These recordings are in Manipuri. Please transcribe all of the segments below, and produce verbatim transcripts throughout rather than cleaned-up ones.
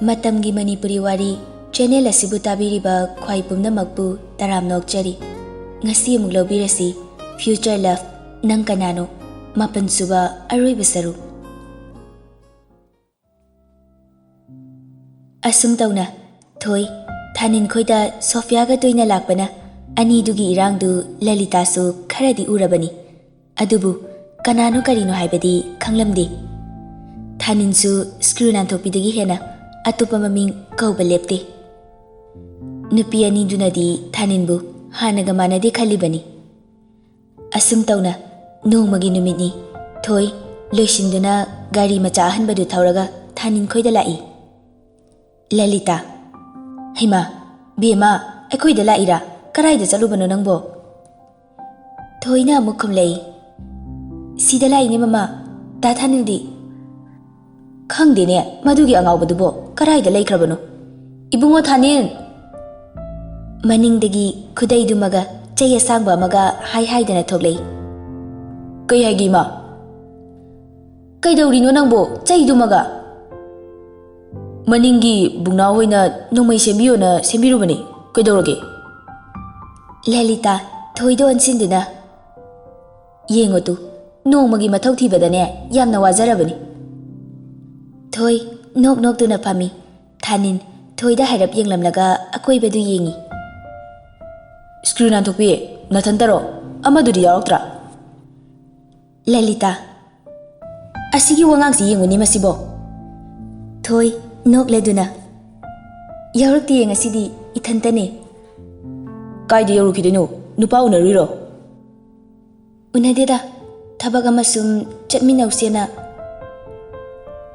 ꯃꯇꯝꯒꯤ ꯃꯅꯤꯄꯨꯔꯤ ꯋꯥꯔꯤ ꯆꯦꯅꯦꯜ ꯑꯁꯤꯕꯨ ꯇꯥꯕꯤꯔꯤꯕ ꯈ꯭ꯋꯥꯏ ꯄꯨꯝꯅꯃꯛꯄꯨ ꯇꯔꯥꯝꯅ ꯑꯣꯛꯆꯔꯤ꯫ ꯉꯁꯤ ꯑꯃꯨꯛ ꯂꯧꯕꯤꯔꯁꯤ Future Love, ꯅꯪ ꯀꯅꯥꯅꯣ? ꯃꯥꯄꯟ ꯁꯨꯕ, ꯑꯔꯣꯏꯕ ꯁꯔꯨꯛ꯫ ꯑꯁꯨꯝ ꯇꯧꯅ ꯊꯣꯏ, ꯊꯥꯅꯤꯟ ꯈꯣꯏꯗ ꯁꯣꯐꯤꯌꯥꯒ ꯇꯣꯏꯅ ꯂꯥꯛꯄꯅ ꯑꯅꯤꯗꯨꯒꯤ ꯏꯔꯥꯡꯗꯨ ꯂꯂꯤꯇꯥꯁꯨ ꯈꯔꯗꯤ ꯎꯔꯕꯅꯤ꯫ ꯑꯗꯨꯕꯨ ꯀꯅꯥꯅꯣ ꯀꯔꯤꯅꯣ ꯍꯥꯏꯕꯗꯤ ꯈꯪꯂꯝꯗꯦ꯫ ꯊꯥꯅꯤꯟꯁꯨ ꯁ꯭ꯀ꯭ꯔꯨ ꯅꯥꯟꯊꯣꯛꯄꯤꯗꯒꯤ ꯍꯦꯟꯅ ꯑꯇꯣꯞꯄ ꯃꯃꯤꯡ ꯀꯧꯕ ꯂꯦꯞꯇꯦ꯫ ꯅꯨꯄꯤ ꯑꯅꯤꯗꯨꯅꯗꯤ ꯊꯥꯅꯤꯟꯕꯨ ꯍꯥꯟꯅꯒ ꯃꯥꯟꯅꯗꯦ ꯈꯜꯂꯤꯕꯅꯤ꯫ ꯑꯁꯨꯝ ꯇꯧꯅ ꯅꯣꯡꯃꯒꯤ ꯅꯨꯃꯤꯠꯅꯤ꯫ ꯊꯣꯏ ꯂꯣꯏꯁꯤꯟꯗꯨꯅ ꯒꯥꯔꯤ ꯃꯆꯥ ꯑꯍꯟꯕꯗꯨ ꯊꯧꯔꯒ ꯊꯥꯅꯤꯟ ꯈꯣꯏꯗ ꯂꯥꯛꯏ꯫ ꯂꯂꯤꯇꯥ, "ꯍꯩꯃꯥ, ꯕꯦꯝꯃ, ꯑꯩꯈꯣꯏꯗ ꯂꯥꯛꯏꯔꯥ? ꯀꯔꯥꯏꯗ ꯆꯠꯂꯨꯕꯅꯣ ꯅꯪꯕꯣ?" ꯊꯣꯏꯅ ꯑꯃꯨꯛ ꯈꯨꯝꯂꯛꯏ, "ꯁꯤꯗ ꯂꯥꯛꯏꯅꯦ ꯃꯃꯥ꯫ ꯗꯥ ꯊꯥꯅꯤꯜꯗꯤ?" "ꯈꯪꯗꯦꯅꯦ, ꯃꯗꯨꯒꯤ ꯑꯉꯥꯎꯕꯗꯨꯕꯣ ꯀꯔꯥꯏꯗ ꯂꯩꯈ꯭ꯔꯕꯅꯣ?" "ꯏꯕꯨꯡꯉꯣ ꯊꯥꯅꯤꯜ!" ꯃꯅꯤꯡꯗꯒꯤ ꯈꯨꯗꯩꯗꯨꯃꯒ ꯆꯩ ꯑꯁꯥꯡꯕ ꯑꯃꯒ ꯍꯥꯏ ꯍꯥꯏꯗꯅ ꯊꯣꯛꯂꯛꯏ꯫ "ꯀꯩ ꯍꯥꯏꯒꯦ ꯏꯃꯥ?" "ꯀꯩꯗꯧꯔꯤꯅꯣ ꯅꯪꯕꯣ ꯆꯩꯗꯨꯃꯒ?" "ꯃꯅꯤꯡꯒꯤ ꯕꯨꯡꯅꯥꯎ ꯍꯣꯏꯅ ꯅꯣꯡꯃꯩ ꯁꯦꯝꯕꯤꯌꯣꯅ ꯁꯦꯝꯕꯤꯔꯨꯕꯅꯤ꯫ ꯀꯩꯗꯧꯔꯒꯦ?" ꯂꯂꯤꯇꯥ ꯊꯣꯏꯗ ꯑꯣꯟꯁꯤꯟꯗꯨꯅ, "ꯌꯦꯡꯉꯣ ꯇꯨ, ꯅꯣꯡꯃꯒꯤ ꯃꯊꯧ ꯊꯤꯕꯗꯅꯦ ꯌꯥꯝꯅ ꯋꯥꯖꯔꯕꯅꯤ꯫" ꯊꯣꯏ ꯅꯣꯛ ꯅꯣꯛꯇꯨꯅ ꯐꯝꯃꯤ꯫ ꯊꯥꯅꯤꯟ ꯊꯣꯏꯗ ꯍꯥꯏꯔꯞ ꯌꯦꯡꯂꯝꯂꯒ ꯑꯀꯣꯏꯕꯗꯨ ꯌꯦꯡꯉꯤ꯫ "ꯁ꯭ꯀ꯭ꯔꯨ ꯅꯥꯟꯊꯣꯛꯄꯤ, ꯅꯊꯟꯇꯔꯣ? ꯑꯃꯗꯨꯗꯤ ꯌꯥꯎꯔꯛꯇ꯭ꯔꯥ?" ꯂꯂꯤꯇꯥ, "ꯑꯁꯤꯒꯤ ꯋꯥꯉꯥꯡꯁꯤ ꯌꯦꯡꯉꯨꯅꯦ ꯃꯁꯤꯕꯣ!" ꯊꯣꯏ ꯅꯣꯛꯂꯗꯨꯅ, "ꯌꯥꯎꯔꯛꯇꯤꯌꯦ, ꯉꯁꯤꯗꯤ ꯏꯊꯟꯇꯅꯦ꯫" "ꯀꯥꯏꯗ ꯌꯧꯔꯨꯈꯤꯗꯣꯏꯅꯣ? ꯅꯨꯄꯥ ꯎꯅꯔꯨꯏꯔꯣ?" "ꯎꯅꯗꯦꯗ, ꯊꯕꯛ ꯑꯃ ꯁꯨꯝ ꯆꯠꯃꯤꯟꯅꯧꯁꯦꯅ꯫"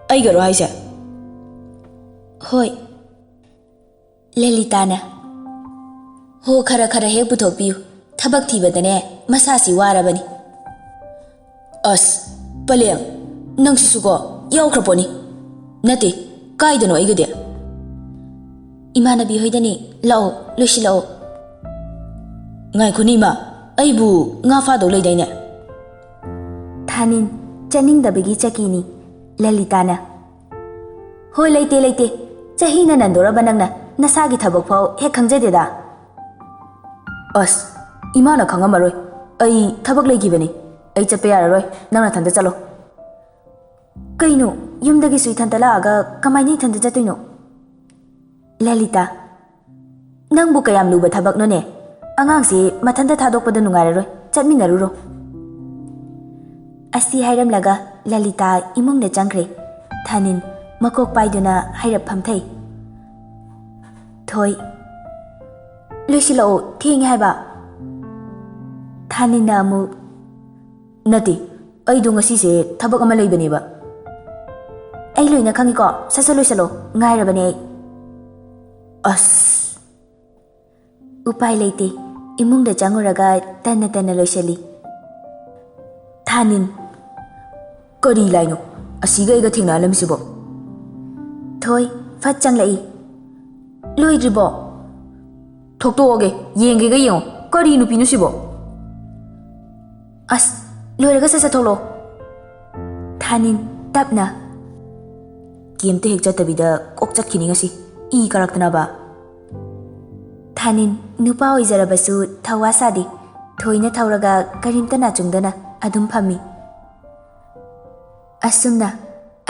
"ꯑꯩꯒꯔꯣ ꯍꯥꯏꯁꯦ?" "ꯍꯣꯏ꯫" ꯂꯂꯤꯇꯥꯅ, "ꯍꯣ, ꯈꯔ ꯈꯔ ꯍꯦꯛ ꯄꯨꯊꯣꯛꯄꯤꯌꯨ, ꯊꯕꯛ ꯊꯤꯕꯗꯅꯦ ꯃꯁꯥꯁꯤ ꯋꯥꯔꯕꯅꯤ꯫" "ꯑꯁ, ꯄꯂꯦꯝ, ꯅꯪꯁꯤꯁꯨꯀꯣ, ꯌꯥꯎꯈ꯭ꯔ ꯄꯣꯠꯅꯤ꯫ ꯅꯠꯇꯦ, ꯀꯥꯏꯗꯅꯣ ꯑꯩꯒꯗꯤ?" "ꯏꯃꯥꯟꯅꯕꯤ ꯍꯣꯏꯗꯅꯤ, ꯂꯥꯛꯑꯣ, ꯂꯣꯏꯁꯤꯜꯂꯛꯑꯣ꯫" "ꯉꯥꯏꯈꯣꯅꯦ ꯏꯃꯥ, ꯑꯩꯕꯨ ꯉꯥ ꯐꯥꯗꯧ ꯂꯩꯗꯥꯏꯅꯦ?" ꯊꯥꯅꯤꯟ ꯆꯠꯅꯤꯡꯗꯕꯒꯤ ꯆꯀꯤꯅꯤ꯫ ꯂꯂꯤꯇꯥꯅ, "ꯍꯣꯏ, ꯂꯩꯇꯦ, ꯂꯩꯇꯦ, ꯆꯍꯤꯅ ꯅꯟꯗꯣꯔꯕ ꯅꯪꯅ ꯅꯁꯥꯒꯤ ꯊꯕꯛ ꯐꯥꯎ ꯍꯦꯛ ꯈꯪꯖꯗꯦꯗ꯫ ꯑꯁ, ꯏꯃꯥꯅ ꯈꯪꯉꯝꯃꯔꯣꯏ꯫ ꯑꯩ ꯊꯕꯛ ꯂꯩꯈꯤꯕꯅꯤ꯫ ꯑꯩ ꯆꯠꯄ ꯌꯥꯔꯔꯣꯏ꯫ ꯅꯪ ꯅꯊꯟꯇ ꯆꯠꯂꯣ꯫ ꯀꯩꯅꯣ, ꯌꯨꯝꯗꯒꯤꯁꯨ ꯏꯊꯟꯇ ꯂꯥꯛꯑꯒ ꯀꯃꯥꯏꯅ ꯏꯊꯟꯇ ꯆꯠꯇꯣꯏꯅꯣ? ꯂꯂꯤꯇꯥ, ꯅꯪꯕꯨ ꯀꯌꯥꯝ ꯂꯨꯕ ꯊꯕꯛꯅꯣꯅꯦ? ꯑꯉꯥꯡꯁꯤ ꯃꯊꯟꯇ ꯊꯥꯗꯣꯛꯄꯗ ꯅꯨꯡꯉꯥꯏꯔꯔꯣꯏ꯫ ꯆꯠꯃꯤꯟꯅꯔꯨꯔꯣ꯫ ꯑꯁꯤ ꯍꯥꯏꯔꯝꯂꯒ ꯂꯂꯤꯇꯥ ꯏꯃꯨꯡꯗ ꯆꯪꯈ꯭ꯔꯦ꯫ ꯊꯥꯅꯤꯟ ꯃꯀꯣꯛ ꯄꯥꯏꯗꯨꯅ ꯍꯥꯏꯔꯞ ꯐꯝꯊꯩ꯫ ꯊꯣꯏ, ꯂꯣꯏꯁꯤꯜꯂꯛꯑꯣ, ꯊꯦꯡꯉꯦ ꯍꯥꯏꯕ꯫ ꯊꯥꯅꯤꯟꯅ ꯑꯃꯨꯛ, ꯅꯠꯇꯦ, ꯑꯩꯗꯣ ꯉꯁꯤꯁꯦ ꯊꯕꯛ ꯑꯃ ꯂꯩꯕꯅꯦꯕ꯫ ꯑꯩ ꯂꯣꯏꯅ ꯈꯪꯉꯤꯀꯣ, ꯁꯠ ꯁꯠ ꯂꯣꯏꯁꯤꯜꯂꯣ, ꯉꯥꯏꯔꯕꯅꯦ ꯑꯩ꯫ ꯑꯁ꯫ ꯎꯄꯥꯏ ꯂꯩꯇꯦ, ꯏꯃꯨꯡꯗ ꯆꯪꯉꯨꯔꯒ ꯇꯟꯅ ꯇꯟꯅ ꯂꯣꯏꯁꯤꯜꯂꯤ꯫ ꯊꯥꯅꯤꯟ, ꯀꯔꯤ ꯂꯥꯏꯅꯣ ꯑꯁꯤꯒ ꯑꯩꯒ ꯊꯦꯡꯅꯍꯜꯂꯝꯃꯤꯁꯤꯕꯣ? ꯊꯣꯏ, ꯐꯠ ꯆꯪꯂꯛꯏ꯫ ꯂꯣꯏꯗ꯭ꯔꯤꯕꯣ? ꯊꯣꯛꯇꯣꯛꯑꯒꯦ, ꯌꯦꯡꯒꯦꯒ ꯌꯦꯡꯉꯣ, ꯀꯔꯤ ꯅꯨꯄꯤꯅꯣ ꯁꯤꯕꯣ? ꯑꯁ, ꯂꯣꯏꯔꯒ ꯁꯠ ꯁꯠ ꯊꯣꯛꯂꯛꯑꯣ꯫ ꯊꯥꯅꯤꯟ, ꯇꯞꯅ꯫ ꯀꯦꯝꯇ ꯍꯦꯛ ꯆꯠꯇꯕꯤꯗ ꯀꯣꯛ ꯆꯠꯈꯤꯅꯤ ꯉꯁꯤ, ꯏ ꯀꯥꯔꯛꯇꯅꯕ꯫ ꯊꯥꯅꯤꯟ ꯅꯨꯄꯥ ꯑꯣꯏꯖꯔꯕꯁꯨ ꯊꯧꯋꯥ ꯁꯥꯗꯦ꯫ ꯊꯣꯏꯅ ꯊꯧꯔꯒ ꯀꯔꯤꯝꯇ ꯅꯥꯆꯨꯡꯗꯅ ꯑꯗꯨꯝ ꯐꯝꯃꯤ꯫ ꯑꯁꯨꯝꯅ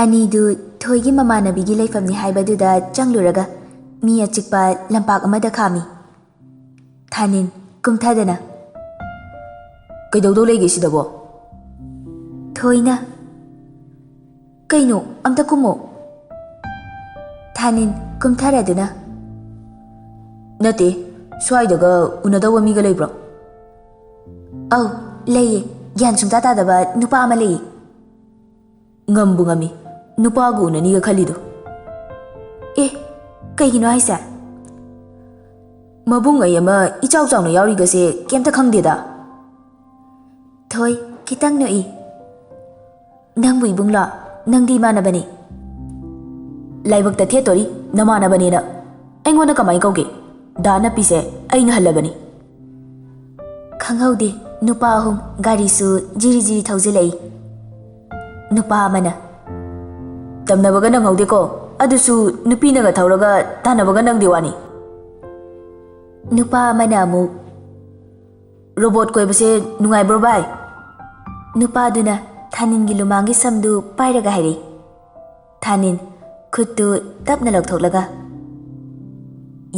ꯑꯅꯤꯗꯨ ꯊꯣꯏꯒꯤ ꯃꯃꯥꯟꯅꯕꯤꯒꯤ ꯂꯩꯐꯝꯅꯤ ꯍꯥꯏꯕꯗꯨꯗ ꯆꯪꯂꯨꯔꯒ ꯃꯤ ꯑꯆꯤꯛꯄ ꯂꯝꯄꯥꯛ ꯑꯃꯗ ꯈꯥꯝꯃꯤ꯫ ꯊꯥꯅꯤꯟ ꯀꯨꯝꯊꯗꯅ, "ꯀꯩꯗꯧꯗꯧ ꯂꯩꯒꯦ ꯁꯤꯗꯕꯣ?" ꯊꯣꯏꯅ, "ꯀꯩꯅꯣ, ꯑꯝꯇ ꯀꯨꯝꯃꯣ꯫" ꯊꯥꯅꯤꯟ ꯀꯨꯝꯊꯔꯗꯨꯅ, "ꯅꯠꯇꯦ, ꯁ꯭ꯋꯥꯏꯗꯒ ꯎꯅꯗꯧꯕ ꯃꯤꯒ ꯂꯩꯕ꯭ꯔꯣ?" "ꯑꯧ, ꯂꯩꯌꯦ꯫ ꯒ꯭ꯌꯥꯟ ꯁꯨꯡꯇꯥ ꯇꯥꯗꯕ ꯅꯨꯄꯥ ꯑꯃ ꯂꯩꯌꯦ꯫" "ꯉꯝꯕꯨ ꯉꯝꯃꯤ, ꯅꯨꯄꯥꯒ ꯎꯅꯅꯤꯒ ꯈꯜꯂꯤꯗꯣ꯫" "ꯑꯦ, ꯀꯩꯒꯤꯅꯣ ꯍꯥꯏꯁꯦ?" "ꯃꯕꯨꯡ ꯑꯩ ꯑꯃ ꯏꯆꯥꯎ ꯆꯥꯎꯅ ꯌꯥꯎꯔꯤꯒꯁꯦ ꯀꯩꯝꯇ ꯈꯪꯗꯦꯗ꯫" ꯊꯣꯏ ꯈꯤꯇꯪ ꯅꯣꯛꯏ꯫ "ꯅꯪꯕꯨ ꯏꯕꯨꯡꯂꯣ? ꯅꯪꯗꯤ ꯏꯃꯥꯟꯅꯕꯅꯤ꯫" "ꯂꯥꯏꯕꯛꯇ ꯊꯦꯠꯇꯣꯔꯤ ꯅꯃꯥꯟꯅꯕꯅꯦꯅ꯫ ꯑꯩꯉꯣꯟꯗ ꯀꯃꯥꯏ ꯀꯧꯒꯦ? ꯗꯥ ꯅꯞꯄꯤꯁꯦ ꯑꯩꯅ ꯍꯜꯂꯕꯅꯤ꯫" ꯈꯪꯍꯧꯗꯦ, ꯅꯨꯄꯥ ꯑꯍꯨꯝ ꯒꯥꯔꯤꯁꯨ ꯖꯤꯔꯤ ꯖꯤꯔꯤ ꯊꯧꯖꯤꯜꯂꯛꯏ꯫ ꯅꯨꯄꯥ ꯑꯃꯅ, "ꯇꯝꯅꯕꯒ ꯅꯪꯍꯧꯗꯦꯀꯣ, ꯑꯗꯨꯁꯨ ꯅꯨꯄꯤꯅꯒ ꯊꯧꯔꯒ ꯇꯥꯟꯅꯕꯒ ꯅꯪꯗꯦ ꯋꯥꯅꯤ꯫ ꯅꯨꯄꯥ ꯑꯃꯅ ꯑꯃꯨꯛ, "ꯔꯣꯕꯣꯠ ꯀꯣꯏꯕꯁꯦ ꯅꯨꯡꯉꯥꯏꯕ꯭ꯔꯣ ꯚꯥꯏ?" ꯅꯨꯄꯥꯗꯨꯅ ꯊꯥꯅꯤꯟꯒꯤ ꯂꯨꯃꯥꯡꯒꯤ ꯁꯝꯗꯨ ꯄꯥꯏꯔꯒ ꯍꯥꯏꯔꯛꯏ꯫ ꯊꯥꯅꯤꯟ ꯈꯨꯠꯇꯨ ꯇꯞꯅ ꯂꯧꯊꯣꯛꯂꯒ,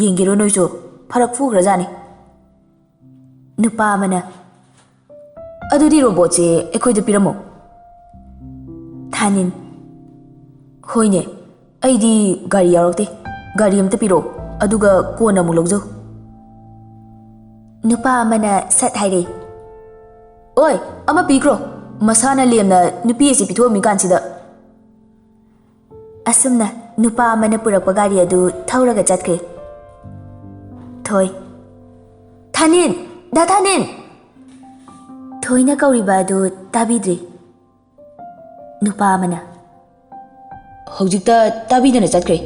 "ꯌꯦꯡꯒꯦꯔꯣ ꯅꯣꯏꯁꯨ? ꯐꯔꯛ ꯐꯨꯈ꯭ꯔꯖꯥꯠꯅꯤ꯫" ꯅꯨꯄꯥ ꯑꯃꯅ, "ꯑꯗꯨꯗꯤ ꯔꯣꯕꯣꯠꯁꯦ ꯑꯩꯈꯣꯏꯗ ꯄꯤꯔꯝꯃꯣ꯫" ꯊꯥꯅꯤꯟ, "ꯍꯣꯏꯅꯦ, ꯑꯩꯗꯤ ꯒꯥꯔꯤ ꯌꯥꯎꯔꯛꯇꯦ꯫ ꯒꯥꯔꯤ ꯑꯝꯇ ꯄꯤꯔꯛꯑꯣ, ꯑꯗꯨꯒ ꯀꯣꯟꯅ ꯑꯃꯨꯛ ꯂꯧꯖꯧ꯫" ꯅꯨꯄꯥ ꯑꯃꯅ ꯁꯠ ꯍꯥꯏꯔꯦ, "ꯑꯣꯏ, ꯑꯃ ꯄꯤꯈ꯭ꯔꯣ꯫ ꯃꯁꯥꯅ ꯂꯦꯝꯅ ꯅꯨꯄꯤ ꯑꯁꯤ ꯄꯤꯊꯣꯛꯑꯝꯃꯤ ꯀꯥꯟꯁꯤꯗ꯫" ꯑꯁꯨꯝꯅ ꯅꯨꯄꯥ ꯑꯃꯅ ꯄꯨꯔꯛꯄ ꯒꯥꯔꯤ ꯑꯗꯨ ꯊꯧꯔꯒ ꯆꯠꯈ꯭ꯔꯦ꯫ ꯊꯣꯏ, "ꯊꯥꯅꯤꯟ! ꯗꯥ ꯊꯥꯅꯤꯟ!" ꯊꯣꯏꯅ ꯀꯧꯔꯤꯕ ꯑꯗꯨ ꯇꯥꯕꯤꯗ꯭ꯔꯦ꯫ ꯅꯨꯄꯥ ꯑꯃꯅ, "ꯍꯧꯖꯤꯛꯇ ꯇꯥꯕꯤꯗꯅ ꯆꯠꯈ꯭ꯔꯦ꯫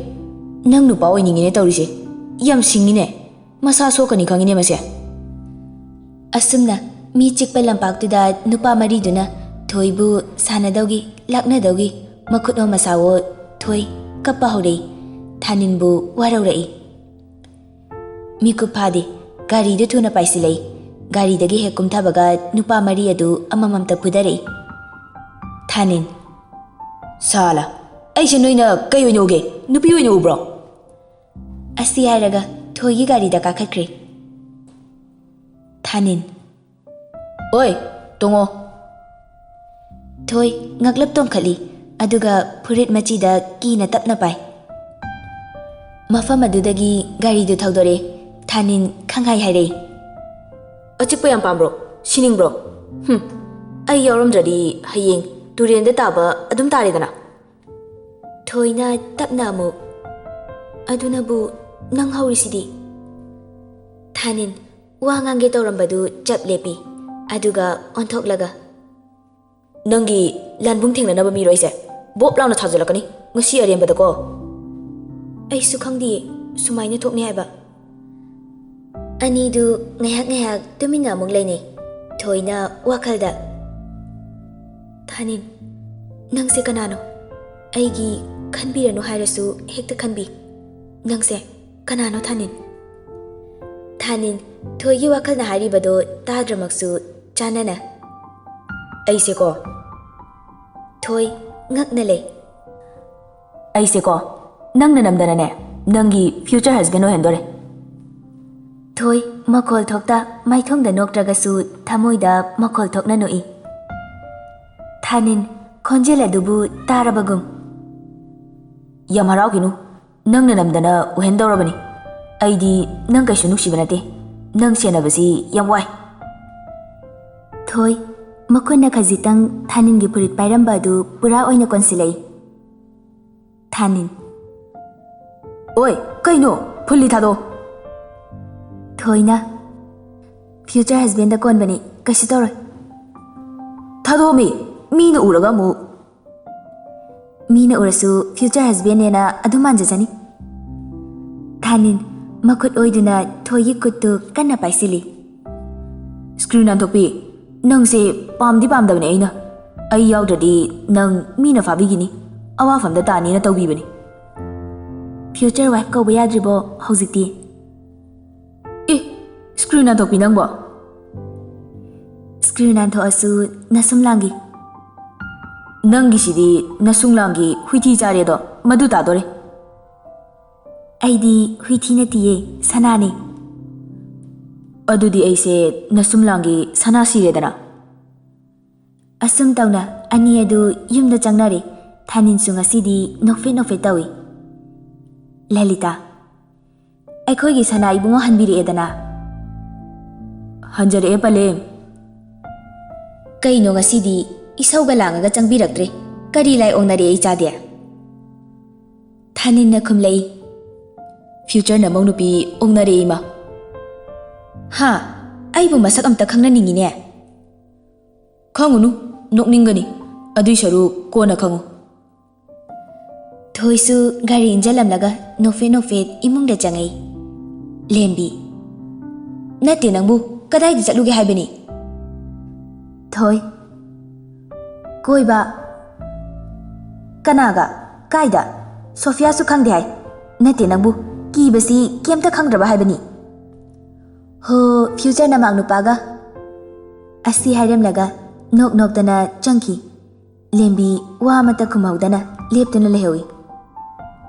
ꯅꯪ ꯅꯨꯄꯥ ꯑꯣꯏꯅꯤꯡꯉꯤꯅꯦ ꯇꯧꯔꯤꯁꯦ꯫ ꯌꯥꯝ ꯁꯤꯡꯉꯤꯅꯦ꯫ ꯃꯁꯥ ꯁꯣꯛꯀꯅꯤ ꯈꯪꯉꯤꯅꯦ ꯃꯁꯦ꯫" ꯑꯁꯨꯝꯅ ꯃꯤ ꯆꯤꯛꯄ ꯂꯝꯄꯥꯛꯇꯨꯗ ꯅꯨꯄꯥ ꯃꯔꯤꯗꯨꯅ ꯊꯣꯏꯕꯨ ꯁꯥꯟꯅꯗꯧꯒꯤ, ꯂꯥꯛꯅꯗꯧꯒꯤ, ꯃꯈꯨꯠ ꯍꯣꯝ ꯃꯁꯥꯋꯣ ꯊꯣꯏ ꯀꯞꯄ ꯍꯧꯔꯛꯏ꯫ ꯊꯥꯅꯤꯟꯕꯨ ꯋꯥꯔꯧꯔꯛꯏ꯫ ꯃꯤꯀꯨꯞ ꯐꯥꯗꯦ, ꯒꯥꯔꯤꯗꯨ ꯊꯨꯅ ꯄꯥꯏꯁꯤꯜꯂꯛꯏ꯫ ꯒꯥꯔꯤꯗꯒꯤ ꯍꯦꯛ ꯀꯨꯝꯊꯕꯒ ꯅꯨꯄꯥ ꯃꯔꯤ ꯑꯗꯨ ꯑꯃꯃꯝꯇ ꯐꯨꯗꯔꯛꯏ꯫ ꯊꯥꯅꯤꯟ, "ꯁꯥꯂꯥ, ꯑꯩꯁꯦ ꯅꯣꯏꯅ ꯀꯩ ꯑꯣꯏꯅ ꯎꯒꯦ? ꯅꯨꯄꯤ ꯑꯣꯏꯅ ꯎꯕ꯭ꯔꯣ?" ꯑꯁꯤ ꯍꯥꯏꯔꯒ ꯊꯣꯏꯒꯤ ꯒꯥꯔꯤꯗ ꯀꯥꯈꯠꯈ꯭ꯔꯦ꯫ ꯊꯥꯅꯤꯟ, "ꯑꯣꯏ, ꯇꯣꯡꯉꯣ꯫" ꯊꯣꯏ ꯉꯛꯂꯞ ꯇꯣꯡꯈꯠꯂꯤ, ꯑꯗꯨꯒ ꯐꯨꯔꯤꯠ ꯃꯆꯤꯗ ꯀꯤꯅ ꯇꯞꯅ ꯄꯥꯏ꯫ ꯃꯐꯝ ꯑꯗꯨꯗꯒꯤ ꯒꯥꯔꯤꯗꯨ ꯊꯧꯗꯣꯔꯛꯑꯦ꯫ ꯊꯥꯅꯤꯟ ꯈꯪꯍꯥꯏ ꯍꯥꯏꯔꯛꯏ, "ꯑꯆꯤꯛꯄ ꯌꯥꯝ ꯄꯥꯝꯕ꯭ꯔꯣ? ꯁꯤꯅꯤꯡꯕ꯭ꯔꯣ? ꯍꯨꯝ, ꯑꯩ ꯌꯥꯎꯔꯝꯗ꯭ꯔꯗꯤ ꯍꯌꯦꯡ ꯇꯨꯔꯦꯟꯗ ꯇꯥꯕ ꯑꯗꯨꯝ ꯇꯥꯔꯦꯗꯅ꯫" ꯊꯣꯏꯅ ꯇꯞꯅ ꯑꯃꯨꯛ, "ꯑꯗꯨꯅꯕꯨ ꯅꯪ ꯍꯧꯔꯤꯁꯤꯗꯤ?" ꯊꯥꯅꯤꯟ ꯋꯥ ꯉꯥꯡꯒꯦ ꯇꯧꯔꯝꯕꯗꯨ ꯆꯞ ꯂꯦꯞꯄꯤ, ꯑꯗꯨꯒ ꯑꯣꯟꯊꯣꯛꯂꯒ, "ꯅꯪꯒꯤ ꯂꯥꯟꯕꯨꯡ ꯊꯦꯡꯅꯅꯕ ꯃꯤꯔꯣ ꯑꯩꯁꯦ? ꯕꯣꯞ ꯂꯥꯎꯅ ꯊꯥꯖꯤꯜꯂꯛꯀꯅꯤ ꯉꯁꯤ ꯑꯔꯦꯝꯕꯗꯀꯣ꯫" "ꯑꯩꯁꯨ ꯈꯪꯗꯤꯌꯦ ꯁꯨꯃꯥꯏꯅ ꯊꯣꯛꯅꯤ ꯍꯥꯏꯕ꯫" ꯑꯅꯤꯗꯨ ꯉꯥꯏꯍꯥꯛ ꯉꯥꯏꯍꯥꯛ ꯇꯨꯃꯤꯟꯅ ꯑꯃꯨꯛ ꯂꯩꯅꯩ꯫ ꯊꯣꯏꯅ ꯋꯥꯈꯜꯗ, "ꯊꯥꯅꯤꯟ, ꯅꯪꯁꯦ ꯀꯅꯥꯅꯣ? ꯑꯩꯒꯤ ꯈꯟꯕꯤꯔꯅꯨ ꯍꯥꯏꯔꯁꯨ ꯍꯦꯛꯇ ꯈꯟꯕꯤ꯫ ꯅꯪꯁꯦ ꯀꯅꯥꯅꯣ, ꯊꯥꯅꯤꯟ? ꯊꯥꯅꯤꯟ, ꯊꯣꯏꯒꯤ ꯋꯥꯈꯜꯅ ꯍꯥꯏꯔꯤꯕꯗꯣ ꯇꯥꯗ꯭ꯔꯃꯛꯁꯨ ꯆꯥꯟꯅꯅ, "ꯑꯩꯁꯦꯀꯣ꯫" ꯊꯣꯏ ꯉꯛꯅ ꯂꯩ꯫ "ꯑꯩꯁꯦꯀꯣ, ꯅꯪꯅ ꯅꯝꯗꯅꯅꯦ, ꯅꯪꯒꯤ future husband ꯑꯣꯏꯍꯟꯗꯣꯔꯦ꯫" ꯊꯣꯏ ꯃꯈꯣꯜ ꯊꯣꯛꯇ, ꯃꯥꯏꯊꯣꯡꯗ ꯅꯣꯛꯇ꯭ꯔꯒꯁꯨ ꯊꯃꯣꯏꯗ ꯃꯈꯣꯜ ꯊꯣꯛꯅ ꯅꯣꯛꯏ꯫ ꯊꯥꯅꯤꯟ ꯈꯣꯟꯖꯦꯜ ꯑꯗꯨꯕꯨ ꯇꯥꯔꯕꯒꯨꯝ, "ꯌꯥꯝ ꯍꯔꯥꯎꯈꯤꯅꯨ, ꯅꯪꯅ ꯅꯝꯗꯅ ꯑꯣꯏꯍꯟꯗꯧꯔꯕꯅꯤ꯫ ꯑꯩꯗꯤ ꯅꯪ ꯀꯩꯁꯨ ꯅꯨꯡꯁꯤꯕ ꯅꯠꯇꯦ꯫ ꯅꯪ ꯁꯦꯟꯅꯕꯁꯤ ꯌꯥꯝ ꯋꯥꯏ꯫" ꯊꯣꯏ ꯃꯈꯨꯠꯅ ꯈꯖꯤꯛꯇꯪ ꯊꯥꯅꯤꯟꯒꯤ ꯐꯨꯔꯤꯠ ꯄꯥꯏꯔꯝꯕ ꯑꯗꯨ ꯄꯨꯔꯥ ꯑꯣꯏꯅ ꯀꯣꯟꯁꯤꯜꯂꯛꯏ꯫ ꯊꯥꯅꯤꯟ, "ꯑꯣꯏ, ꯀꯩꯅꯣ? ꯐꯨꯜꯂꯤ ꯊꯥꯗꯣꯛꯑꯣ꯫" ꯊꯣꯏꯅ, "Future husbandꯗ ꯀꯣꯟꯕꯅꯤ, ꯀꯩꯁꯨ ꯇꯧꯔꯣꯏ꯫" "ꯊꯥꯗꯣꯛꯑꯝꯃꯤ, ꯃꯤꯅ ꯎꯔꯒ ꯑꯃꯨꯛ꯫" "ꯃꯤꯅ ꯎꯔꯁꯨ future husbandꯅꯦꯅ ꯑꯗꯨꯝ ꯃꯥꯟꯖꯖꯅꯤ꯫" ꯊꯥꯅꯤꯟ ꯃꯈꯨꯠ ꯑꯣꯏꯗꯨꯅ ꯊꯣꯏꯒꯤ ꯈꯨꯠꯇꯨ ꯀꯟꯅ ꯄꯥꯏꯁꯤꯜꯂꯤ꯫ "ꯁ꯭ꯀ꯭ꯔꯨ ꯅꯥꯟꯊꯣꯛꯄꯤ, ꯅꯪꯁꯦ ꯄꯥꯝꯗꯤ ꯄꯥꯝꯗꯕꯅꯦ ꯑꯩꯅ꯫ ꯑꯩ ꯌꯥꯎꯗ꯭ꯔꯗꯤ ꯅꯪ ꯃꯤꯅ ꯐꯥꯕꯤꯈꯤꯅꯤ, ꯑꯋꯥꯐꯝꯗ ꯇꯥꯅꯤꯅ ꯇꯧꯕꯤꯕꯅꯤ꯫" "Future wife ꯀꯧꯕ ꯌꯥꯗ꯭ꯔꯤꯕꯣ ꯍꯧꯖꯤꯛꯇꯤ?" "ꯑꯦ, ꯁ꯭ꯀ꯭ꯔꯨ ꯅꯥꯟꯊꯣꯛꯄꯤ ꯅꯪꯕꯣ?" "ꯁ꯭ꯀ꯭ꯔꯨ ꯅꯥꯟꯊꯣꯛꯑꯁꯨ ꯅꯁꯨꯝ ꯂꯥꯡꯒꯤ꯫" "ꯅꯪꯒꯤꯁꯤꯗꯤ ꯅꯁꯨꯡ ꯂꯥꯡꯒꯤ ꯍꯨꯏꯊꯤ ꯆꯥꯔꯦꯗꯣ, ꯃꯗꯨ ꯇꯥꯗꯣꯔꯦ꯫" "ꯑꯩꯗꯤ ꯍꯨꯏꯊꯤ ꯅꯠꯇꯤꯌꯦ, ꯁꯅꯥꯅꯦ꯫" "ꯑꯗꯨꯗꯤ ꯑꯩꯁꯦ ꯅꯁꯨꯝ ꯂꯥꯡꯒꯤ ꯁꯅꯥ ꯁꯤꯔꯦꯗꯅ?" ꯑꯁꯨꯝ ꯇꯧꯅ ꯑꯅꯤ ꯑꯗꯨ ꯌꯨꯝꯗ ꯆꯪꯅꯔꯦ꯫ ꯊꯥꯅꯤꯟꯁꯨ ꯉꯁꯤꯗꯤ ꯅꯣꯛꯐꯦꯠ ꯅꯣꯛꯐꯦꯠ ꯇꯧꯏ꯫ ꯂꯂꯤꯇꯥ, "ꯑꯩꯈꯣꯏꯒꯤ ꯁꯅꯥ ꯏꯕꯨꯡꯉꯣ ꯍꯟꯕꯤꯔꯛꯑꯦꯗꯅ꯫" "ꯍꯟꯖꯔꯛꯑꯦ, ꯄꯂꯦꯝ꯫" "ꯀꯩꯅꯣ ꯉꯁꯤꯗꯤ ꯏꯁꯧꯒ ꯂꯥꯡꯉꯒ ꯆꯪꯕꯤꯔꯛꯇ꯭ꯔꯦ? ꯀꯔꯤ ꯂꯥꯏ ꯑꯣꯛꯅꯔꯦ ꯏꯆꯥꯗꯤ?" ꯊꯥꯅꯤꯟꯅ ꯈꯨꯝꯂꯛꯏ, "Future ꯅꯃꯧ ꯅꯨꯄꯤ ꯑꯣꯛꯅꯔꯦ ꯏꯃꯥ꯫" "ꯍꯥ? ꯑꯩꯕꯨ ꯃꯁꯛ ꯑꯝꯇ ꯈꯪꯅꯅꯤꯡꯉꯤꯅꯦ꯫" "ꯈꯪꯉꯨꯅꯨ, ꯅꯣꯛꯅꯤꯡꯒꯅꯤ꯫ ꯑꯗꯨꯏ ꯁꯔꯨꯛ ꯀꯣꯟꯅ ꯈꯪꯉꯨ꯫" ꯊꯣꯏꯁꯨ ꯒꯥꯔꯤ ꯏꯟꯖꯜꯂꯝꯂꯒ ꯅꯣꯛꯐꯦꯠ ꯅꯣꯛꯐꯦꯠ ꯏꯃꯨꯡꯗ ꯆꯪꯉꯛꯏ꯫ ꯂꯦꯝꯕꯤ, "ꯅꯠꯇꯦ ꯅꯪꯕꯨ, ꯀꯗꯥꯏꯗ ꯆꯠꯂꯨꯒꯦ ꯍꯥꯏꯕꯅꯤ?" ꯊꯣꯏ, "ꯀꯣꯏꯕ꯫" "ꯀꯅꯥꯒ?" "ꯀꯥꯏꯗ? ꯁꯣꯐꯤꯌꯥꯁꯨ ꯈꯪꯗꯦ ꯍꯥꯏ꯫ ꯅꯠꯇꯦ ꯅꯪꯕꯨ, ꯀꯤꯕꯁꯤ ꯀꯩꯝꯇ ꯈꯪꯗ꯭ꯔꯕ ꯍꯥꯏꯕꯅꯤ꯫ ꯍꯣ, ꯐ꯭ꯌꯨꯆꯔ ꯅꯃꯥꯛ ꯅꯨꯄꯥꯒ"꯫ ꯑꯁꯤ ꯍꯥꯏꯔꯝꯂꯒ ꯅꯣꯛ ꯅꯣꯛꯇꯅ ꯆꯪꯈꯤ꯫ ꯂꯦꯝꯕꯤ ꯋꯥ ꯑꯃꯠꯇ ꯈꯨꯝꯍꯧꯗꯅ ꯂꯦꯞꯇꯨꯅ ꯂꯩꯍꯧꯏ꯫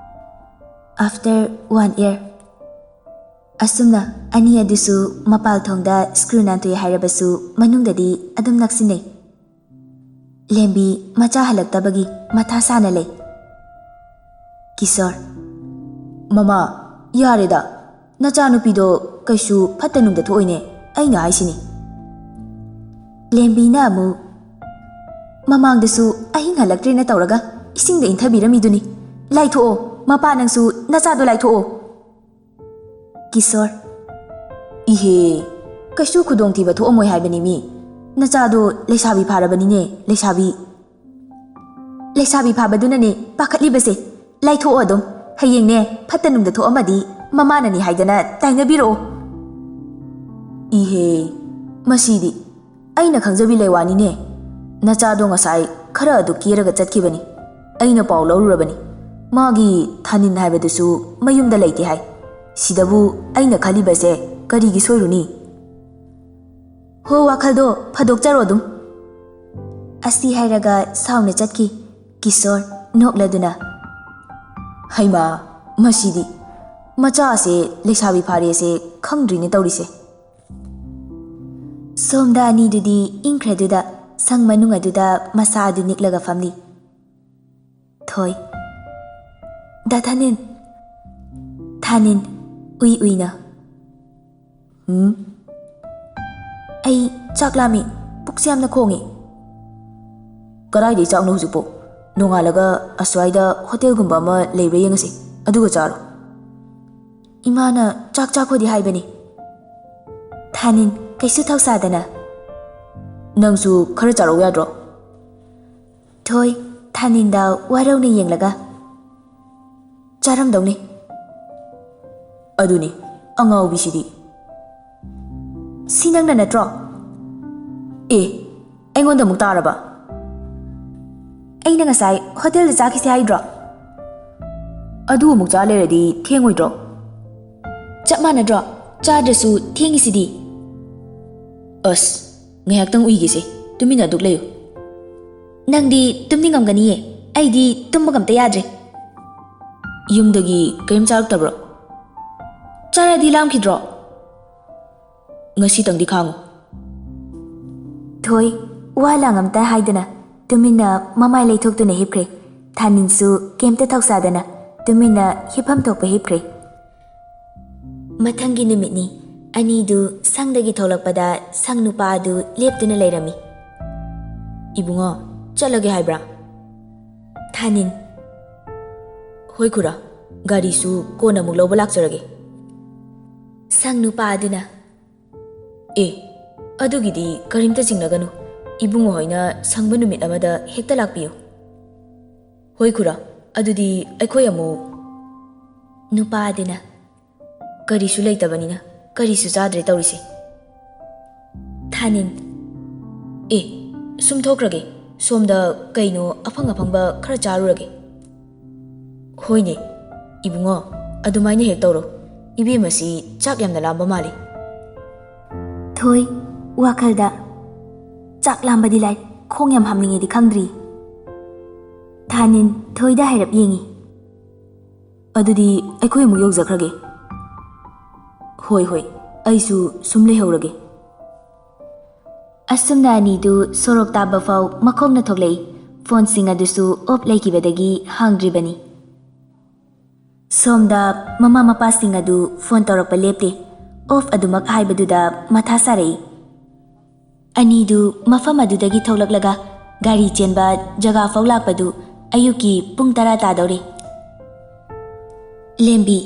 After one year꯫ ꯑꯁꯨꯝꯅ ꯑꯅꯤ ꯑꯗꯨꯁꯨ ꯃꯄꯥꯜ ꯊꯣꯡꯗ ꯁ꯭ꯀ꯭ꯔꯨ ꯅꯥꯟꯊꯣꯛꯏ ꯍꯥꯏꯔꯕꯁꯨ ꯃꯅꯨꯡꯗꯗꯤ ꯑꯗꯨꯝ ꯅꯛꯁꯤꯟꯅꯩ꯫ ꯂꯦꯝꯕꯤ ꯃꯆꯥ ꯍꯜꯂꯛꯇꯕꯒꯤ ꯃꯊꯥ ꯁꯥꯅ ꯂꯩ꯫ ꯀꯤꯁꯣꯔ: "ꯃꯃꯥ, ꯌꯥꯔꯦꯗ, ꯅꯆꯥꯅꯨꯄꯤꯗꯣ ꯀꯩꯁꯨ ꯐꯠꯇ ꯅꯨꯡꯗ ꯊꯣꯛꯑꯣꯏꯅꯦ, ꯑꯩꯅ ꯍꯥꯏꯁꯤꯅꯤ"꯫ ꯂꯦꯝꯕꯤꯅ ꯑꯃꯨꯛ: "ꯃꯃꯥꯡꯗꯁꯨ ꯑꯍꯤꯡ ꯍꯜꯂꯛꯇ꯭ꯔꯦꯅ ꯇꯧꯔꯒ ꯏꯁꯤꯡꯗ ꯏꯟꯊꯕꯤꯔꯝꯃꯤꯗꯨꯅꯤ꯫ ꯂꯥꯏꯊꯣꯛꯑꯣ, ꯃꯄꯥ ꯅꯪꯁꯨ ꯅꯆꯥꯗꯣ ꯂꯥꯏꯊꯣꯛꯑꯣ"꯫ ꯀꯤꯁꯣꯔ: "ꯏꯍꯦ, ꯀꯩꯁꯨ ꯈꯨꯗꯣꯡꯊꯤꯕ ꯊꯣꯛꯑꯝꯃꯣꯏ ꯍꯥꯏꯕꯅꯤ ꯃꯤ꯫ ꯅꯆꯥꯗꯣ ꯂꯩꯁꯥꯕꯤ ꯐꯥꯔꯕꯅꯤꯅꯦ, ꯂꯩꯁꯥꯕꯤ"꯫ "ꯂꯩꯁꯥꯕꯤ ꯐꯥꯕꯗꯨꯅꯅꯦ ꯄꯥꯈꯠꯂꯤꯕꯁꯦ꯫ ꯂꯥꯏꯊꯣꯛꯑꯣ ꯑꯗꯨꯝ꯫ ꯍꯌꯦꯡꯅꯦ ꯐꯠꯇ ꯅꯨꯡꯗ ꯊꯣꯛꯑꯝꯃꯗꯤ ꯃꯃꯥꯅꯅꯤ ꯍꯥꯏꯗꯅ ꯇꯥꯏꯅꯕꯤꯔꯛꯑꯣ"꯫ ꯏꯍꯦ, ꯃꯁꯤꯗꯤ꯫ ꯑꯩꯅ ꯈꯪꯖꯕꯤ ꯂꯩ ꯋꯥꯅꯤꯅꯦ꯫ ꯅꯆꯥꯗꯣ ꯉꯁꯥꯏ ꯈꯔ ꯑꯗꯨ ꯀꯦꯔꯒ ꯆꯠꯈꯤꯕꯅꯤ꯫ ꯑꯩꯅ ꯄꯥꯎ ꯂꯧꯔꯨꯔꯕꯅꯤ꯫ ꯃꯥꯒꯤ ꯊꯥꯅꯤꯟ ꯍꯥꯏꯕꯗꯨꯁꯨ ꯃꯌꯨꯝꯗ ꯂꯩꯇꯦ ꯍꯥꯏ꯫ ꯁꯤꯗꯕꯨ ꯑꯩꯅ ꯈꯜꯂꯤꯕꯁꯦ ꯀꯔꯤꯒꯤ ꯁꯣꯏꯔꯨꯅꯤ? ꯍꯣ, ꯋꯥꯈꯜꯗꯣ ꯐꯥꯗꯣꯛꯆꯔꯣ ꯑꯗꯨꯝ꯫ ꯑꯁꯤ ꯍꯥꯏꯔꯒ ꯁꯥꯎꯅ ꯆꯠꯈꯤ꯫ ꯀꯤꯁꯣꯔ ꯅꯣꯛꯂꯗꯨꯅ: "ꯍꯩꯃꯥ, ꯃꯁꯤꯗꯤ꯫ ꯃꯆꯥꯁꯦ ꯂꯩꯁꯥꯕꯤ ꯐꯥꯔꯦꯁꯦ ꯈꯪꯗ꯭ꯔꯤꯅꯦ ꯇꯧꯔꯤꯁꯦ"꯫ ꯁꯣꯝꯗ ꯑꯅꯤꯗꯨꯗꯤ ꯏꯪꯈ꯭ꯔꯗꯨꯗ ꯁꯪ ꯃꯅꯨꯡ ꯑꯗꯨꯗ ꯃꯁꯥ ꯑꯗꯨ ꯅꯤꯛꯂꯒ ꯐꯝꯂꯤ꯫ ꯊꯣꯏ: "ꯗꯥ ꯊꯥꯅꯤꯟ"꯫ ꯊꯥꯅꯤꯟ ꯎꯏ ꯎꯏꯅ: "ꯍꯨꯝ?" "ꯑꯩ ꯆꯥꯛ ꯂꯥꯝꯃꯤ, ꯄꯨꯛꯁꯦ ꯌꯥꯝꯅ ꯈꯣꯡꯉꯤ"꯫ "ꯀꯗꯥꯏꯗꯩ ꯆꯥꯛꯅꯣ ꯍꯧꯖꯤꯛꯄꯣ? ꯅꯣꯡꯉꯥꯜꯂꯒ ꯑꯁ꯭ꯋꯥꯏꯗ ꯍꯣꯇꯦꯜꯒꯨꯝꯕ ꯑꯃ ꯂꯩꯕ꯭ꯔꯥ ꯌꯦꯡꯉꯁꯤ, ꯑꯗꯨꯒ ꯆꯥꯔꯣ"꯫ "ꯏꯃꯥꯅ ꯆꯥꯛ ꯆꯥꯈꯣꯗꯤ ꯍꯥꯏꯕꯅꯤ"꯫ ꯊꯥꯅꯤꯟ ꯀꯩꯁꯨ ꯊꯧꯁꯥꯗꯅ: "ꯅꯪꯁꯨ ꯈꯔ ꯆꯥꯔꯧ ꯌꯥꯗ꯭ꯔꯣ?" ꯊꯣꯏ ꯊꯥꯅꯤꯟꯗ ꯋꯥꯔꯧꯅ ꯌꯦꯡꯂꯒ: "ꯆꯥꯔꯝꯗꯧꯅꯤ"꯫ "ꯑꯗꯨꯅꯤ, ꯑꯉꯥꯎꯕꯤꯁꯤꯗꯤ"꯫ "ꯁꯤ ꯅꯪꯅ ꯅꯠꯇ꯭ꯔꯣ?" "ꯑꯦ, ꯑꯩꯉꯣꯟꯗ ꯑꯃꯨꯛ ꯇꯥꯔꯕ?" "ꯑꯩꯅ ꯉꯁꯥꯏ ꯍꯣꯇꯦꯜꯗ ꯆꯥꯈꯤꯁꯦ ꯍꯥꯏꯗ꯭ꯔꯣ?" ꯑꯗꯨ ꯑꯃꯨꯛ ꯆꯥ ꯂꯩꯔꯗꯤ ꯊꯦꯡꯉꯣꯏꯗ꯭ꯔꯣ? ꯆꯞ ꯃꯥꯟꯅꯗ꯭ꯔꯣ? ꯆꯥꯗ꯭ꯔꯁꯨ ꯊꯦꯡꯉꯤꯁꯤꯗꯤ꯫ ꯑꯁ, ꯉꯥꯏꯍꯥꯛꯇꯪ ꯎꯏꯒꯦꯁꯦ, ꯇꯨꯃꯤꯟꯅ ꯑꯗꯨꯛ ꯂꯩꯌꯨ꯫ ꯅꯪꯗꯤ ꯇꯨꯝꯅꯤꯡꯉꯝꯒꯅꯤꯌꯦ, ꯑꯩꯗꯤ ꯇꯨꯝꯕꯒ ꯑꯝꯇ ꯌꯥꯗ꯭ꯔꯦ꯫ ꯌꯨꯝꯗꯒꯤ ꯀꯔꯤꯝ ꯆꯥꯔꯛꯇꯕ꯭ꯔꯣ? ꯆꯥꯔꯗꯤ ꯂꯥꯝꯈꯤꯗ꯭ꯔꯣ? ꯉꯁꯤꯇꯪꯗꯤ ꯈꯥꯡꯉꯨ꯫ ꯊꯣꯏ, ꯋꯥ ꯂꯥꯡ ꯑꯝꯇ ꯍꯥꯏꯗꯅ ꯇꯨꯃꯤꯟꯅ ꯃꯃꯥꯏ ꯂꯩꯊꯣꯛꯇꯨꯅ ꯍꯤꯞꯈ꯭ꯔꯦ꯫ ꯊꯥꯅꯤꯟꯁꯨ ꯀꯩꯝꯇ ꯊꯧꯁꯥꯗꯅ ꯇꯨꯃꯤꯟꯅ ꯍꯤꯞꯐꯝ ꯊꯣꯛꯄ ꯍꯤꯞꯈ꯭ꯔꯦ꯫ ꯃꯊꯪꯒꯤ ꯅꯨꯃꯤꯠꯅꯤ꯫ ꯑꯅꯤꯗꯨ ꯁꯪꯗꯒꯤ ꯊꯣꯛꯂꯛꯄꯗ ꯁꯪ ꯅꯨꯄꯥ ꯑꯗꯨ ꯂꯦꯞꯇꯨꯅ ꯂꯩꯔꯝꯃꯤ꯫ "ꯏꯕꯨꯡꯉꯣ, ꯆꯠꯂꯒꯦ ꯍꯥꯏꯕ꯭ꯔꯥ?" ꯊꯥꯅꯤꯟ, "ꯍꯣꯏ ꯈꯨꯔꯥ, ꯒꯥꯔꯤꯁꯨ ꯀꯣꯟꯅ ꯑꯃꯨꯛ ꯂꯧꯕ ꯂꯥꯛꯆꯔꯒꯦ꯫" ꯁꯪ ꯅꯨꯄꯥ ꯑꯗꯨꯅ, "ꯑꯦ, ꯑꯗꯨꯒꯤꯗꯤ ꯀꯔꯤꯝꯇ ꯆꯤꯡꯅꯒꯅꯨ, ꯏꯕꯨꯡꯉꯣ ꯍꯣꯏꯅ ꯁꯪꯕ ꯅꯨꯃꯤꯠ ꯑꯃꯗ ꯍꯦꯛꯇ ꯂꯥꯛꯄꯤꯌꯨ꯫" "ꯍꯣꯏ ꯈꯨꯔꯥ, ꯑꯗꯨꯗꯤ ꯑꯩꯈꯣꯏ ꯑꯃꯨꯛ꯫" ꯅꯨꯄꯥ ꯑꯗꯨꯅ, "ꯀꯔꯤꯁꯨ ꯂꯩꯇꯕꯅꯤꯅ ꯀꯔꯤꯁꯨ ꯆꯥꯗ꯭ꯔꯦ ꯇꯧꯔꯤꯁꯦ꯫" ꯊꯥꯅꯤꯟ, "ꯑꯦ, ꯁꯨꯝ ꯊꯣꯛꯈ꯭ꯔꯒꯦ, ꯁꯣꯝꯗ ꯀꯩꯅꯣ ꯑꯐꯪ ꯑꯐꯪꯕ ꯈꯔ ꯆꯥꯔꯨꯔꯒꯦ꯫" "ꯍꯣꯏꯅꯦ, ꯏꯕꯨꯡꯉꯣ, ꯑꯗꯨꯃꯥꯏꯅ ꯍꯦꯛ ꯇꯧꯔꯣ꯫ ꯏꯕꯦꯝꯃꯁꯤ ꯆꯥꯛ ꯌꯥꯝꯅ ꯂꯥꯝꯕ ꯃꯥꯜꯂꯤ꯫" ꯊꯣꯏ, ꯋꯥꯈꯜꯗ, "ꯆꯥꯛ ꯂꯥꯝꯕꯗꯤ ꯂꯥꯏ, ꯈꯣꯡ ꯌꯥꯝ ꯍꯥꯝꯅꯤꯡꯉꯦꯗꯤ ꯈꯪꯗ꯭ꯔꯤ꯫" ꯊꯥꯅꯤꯟ ꯊꯣꯏꯗ ꯍꯥꯏꯔꯞ ꯌꯦꯡꯉꯤ꯫ "ꯑꯗꯨꯗꯤ ꯑꯩꯈꯣꯏ ꯑꯃꯨꯛ ꯌꯧꯖꯈ꯭ꯔꯒꯦ꯫" "ꯍꯣꯏ, ꯍꯣꯏ, ꯑꯩꯁꯨ ꯁꯨꯝ ꯂꯩꯍꯧꯔꯒꯦ꯫" ꯑꯁꯨꯝꯅ ꯑꯅꯤꯗꯨ ꯁꯣꯔꯣꯛ ꯇꯥꯕ ꯐꯥꯎ ꯃꯈꯣꯡꯅ ꯊꯣꯛꯂꯛꯏ꯫ ꯐꯣꯟꯁꯤꯡ ꯑꯗꯨꯁꯨ ꯑꯣꯐ ꯂꯩꯈꯤꯕꯗꯒꯤ ꯍꯥꯡꯗ꯭ꯔꯤꯕꯅꯤ꯫ ꯁꯣꯝꯗ ꯃꯃꯥ ꯃꯄꯥꯁꯤꯡ ꯑꯗꯨ ꯐꯣꯟ ꯇꯧꯔꯛꯄ ꯂꯦꯞꯇꯦ꯫ ꯑꯣꯐ ꯑꯗꯨꯃꯛ ꯍꯥꯏꯕꯗꯨꯗ ꯃꯊꯥ ꯁꯥꯔꯛꯏ꯫ ꯑꯅꯤꯗꯨ ꯃꯐꯝ ꯑꯗꯨꯗꯒꯤ ꯊꯣꯛꯂꯛꯂꯒ ꯒꯥꯔꯤ ꯆꯦꯟꯕ ꯖꯒꯥ ꯐꯥꯎ ꯂꯥꯛꯄꯗꯨ ꯑꯌꯨꯛꯀꯤ ꯄꯨꯡ ꯇꯔꯥ ꯇꯥꯗꯧꯔꯦ꯫ ꯂꯦꯝꯕꯤ,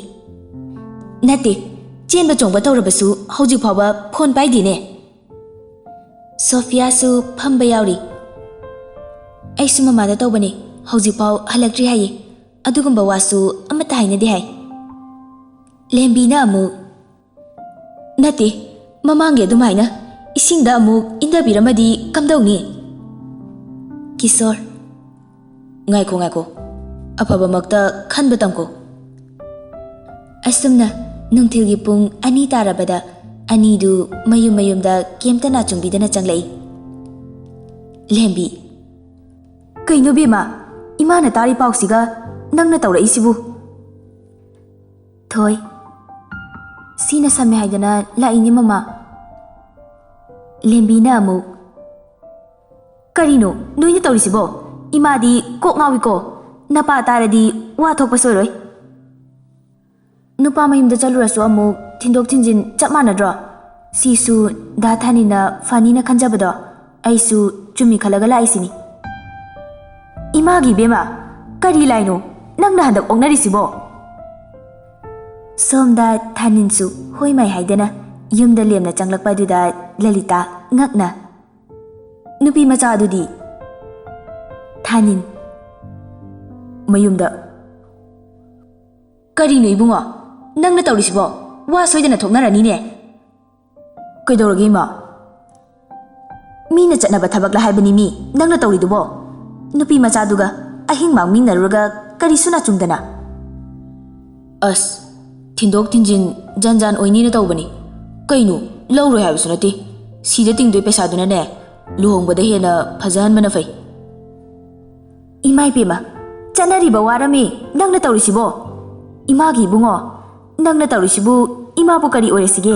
"ꯅꯠꯇꯦ, ꯆꯦꯟꯕ ꯆꯣꯡꯕ ꯇꯧꯔꯕꯁꯨ ꯍꯧꯖꯤꯛ ꯐꯥꯎꯕ ꯐꯣꯟ ꯄꯥꯏꯗꯦꯅꯦ꯫" ꯁꯣꯐꯤꯌꯥꯁꯨ ꯐꯝꯕ ꯌꯥꯎꯔꯤ꯫ "ꯑꯩꯁꯨ ꯃꯃꯥꯗ ꯇꯧꯕꯅꯦ, ꯍꯧꯖꯤꯛꯐꯥꯎ ꯍꯜꯂꯛꯇ꯭ꯔꯤ ꯍꯥꯏꯌꯦ꯫ ꯑꯗꯨꯒꯨꯝꯕ ꯋꯥꯁꯨ ꯑꯃꯠꯇ ꯍꯥꯏꯅꯗꯦ ꯍꯥꯏ꯫" ꯂꯦꯝꯕꯤꯅ ꯑꯃꯨꯛ, "ꯅꯠꯇꯦ, ꯃꯃꯥꯡꯒꯤ ꯑꯗꯨꯃꯥꯏꯅ ꯏꯁꯤꯡꯗ ꯑꯃꯨꯛ ꯏꯟꯊꯕꯤꯔꯝꯃꯗꯤ ꯀꯝꯗꯧꯅꯤ?" ꯀꯤꯁꯣꯔ, "ꯉꯥꯏꯈꯣ, ꯉꯥꯏꯈꯣ, ꯑꯐꯕꯃꯛꯇ ꯈꯟꯕ ꯇꯝꯈꯣ꯫ ꯑꯁꯨꯝꯅ ꯅꯨꯡꯊꯤꯜꯒꯤ ꯄꯨꯡ ꯑꯅꯤ ꯇꯥꯔꯕꯗ ꯑꯅꯤꯗꯨ ꯃꯌꯨꯝ ꯃꯌꯨꯝꯗ ꯀꯩꯝꯇ ꯅꯥꯆꯨꯡꯕꯤꯗꯅ ꯆꯪꯂꯛꯏ꯫ ꯂꯦꯝꯕꯤ, "ꯀꯩꯅꯣ ꯕꯦꯝꯃ, ꯏꯃꯥꯅ ꯇꯥꯔꯤ ꯄꯥꯎꯁꯤꯒ ꯅꯪꯅ ꯇꯧꯔꯛꯏꯁꯤꯕꯨ?" "ꯊꯣꯏ, ꯁꯤꯅ ꯁꯝꯃꯦ ꯍꯥꯏꯗꯅ ꯂꯥꯛꯏꯅꯤ ꯃꯃꯥ꯫" ꯂꯦꯝꯕꯤꯅ ꯑꯃꯨꯛ, "ꯀꯔꯤꯅꯣ ꯅꯣꯏꯅ ꯇꯧꯔꯤꯁꯤꯕꯣ? ꯏꯃꯥꯗꯤ ꯀꯣꯛ ꯉꯥꯎꯏꯀꯣ꯫ ꯅꯄꯥ ꯇꯥꯔꯗꯤ ꯋꯥ ꯊꯣꯛꯄ ꯁꯣꯏꯔꯣꯏ꯫ ꯅꯨꯄꯥ ꯃꯌꯨꯝꯗ ꯆꯠꯂꯨꯔꯁꯨ ꯑꯃꯨꯛ ꯊꯤꯟꯗꯣꯛ ꯊꯤꯟꯖꯤꯟ ꯆꯞ ꯃꯥꯟꯅꯗ꯭ꯔꯣ? ꯁꯤꯁꯨ ꯗꯥ ꯊꯥꯅꯤꯅ ꯐꯅꯤꯅ ꯈꯟꯖꯕꯗꯣ ꯑꯩꯁꯨ ꯆꯨꯝꯃꯤ ꯈꯜꯂꯒ ꯂꯥꯛꯏꯁꯤꯅꯤ꯫" "ꯏꯃꯥꯒꯤ ꯏꯕꯦꯝꯃ, ꯀꯔꯤ ꯂꯥꯏꯅꯣ ꯅꯪꯅ ꯍꯟꯗꯛ ꯑꯣꯛꯅꯔꯤꯁꯤꯕꯣ?" ꯁꯣꯝꯗ ꯊꯥꯅꯤꯟꯁꯨ ꯍꯣꯏ ꯃꯥꯏ ꯍꯥꯏꯗꯅ ꯌꯨꯝꯗ ꯂꯦꯝꯅ ꯆꯪꯂꯛꯄ ꯑꯗꯨꯗ ꯂꯂꯤꯇꯥ ꯉꯛꯅ, "ꯅꯨꯄꯤ ꯃꯆꯥ ꯑꯗꯨꯗꯤ?" ꯊꯥꯅꯤꯟ, ꯃꯌꯨꯝꯗ꯫ "ꯀꯔꯤꯅꯣ ꯏꯕꯨꯡꯉꯣ, ꯅꯪꯅ ꯇꯧꯔꯤꯁꯤꯕꯣ? ꯋꯥ ꯁꯣꯏꯗꯅ ꯊꯣꯛꯅꯔꯅꯤꯅꯦ꯫" "ꯀꯩꯗꯧꯔꯒꯦ ꯏꯃꯥ?" "ꯃꯤꯅ ꯆꯠꯅꯕ ꯊꯕꯛꯂ ꯍꯥꯏꯕꯅꯤ ꯃꯤ ꯅꯪꯅ ꯇꯧꯔꯤꯗꯨꯕꯣ? ꯅꯨꯄꯤ ꯃꯆꯥꯗꯨꯒ ꯑꯍꯤꯡ ꯃꯥꯡꯃꯤꯟꯅꯔꯨꯔꯒ ꯀꯔꯤꯁꯨ ꯅꯥꯆꯨꯡꯗꯅ?" "ꯑꯁ, ꯊꯤꯟꯗꯣꯛ ꯊꯤꯟꯖꯤꯟ ꯖꯟ ꯖꯥꯟ ꯑꯣꯏꯅꯤꯅ ꯇꯧꯕꯅꯤ꯫ ꯀꯩꯅꯣ, ꯂꯧꯔꯣꯏ ꯍꯥꯏꯕꯁꯨ ꯅꯠꯇꯦ꯫ ꯁꯤꯗ ꯇꯤꯡꯗꯣꯏ ꯄꯩꯁꯥꯗꯨꯅꯅꯦ, ꯂꯨꯍꯣꯡꯕꯗ ꯍꯦꯟꯅ ꯐꯖꯍꯟꯕꯅ ꯐꯩ꯫" "ꯏꯃꯥ ꯏꯕꯦꯝꯃ, ꯆꯠꯅꯔꯤꯕ ꯋꯥꯔꯝꯃꯤ ꯅꯪꯅ ꯇꯧꯔꯤꯁꯤꯕꯣ? ꯏꯃꯥꯒꯤ ꯏꯕꯨꯡꯉꯣ, ꯅꯪꯅ ꯇꯧꯔꯤꯁꯤꯕꯨ ꯏꯃꯥꯕꯨ ꯀꯔꯤ ꯑꯣꯏꯔꯁꯤꯒꯦ?"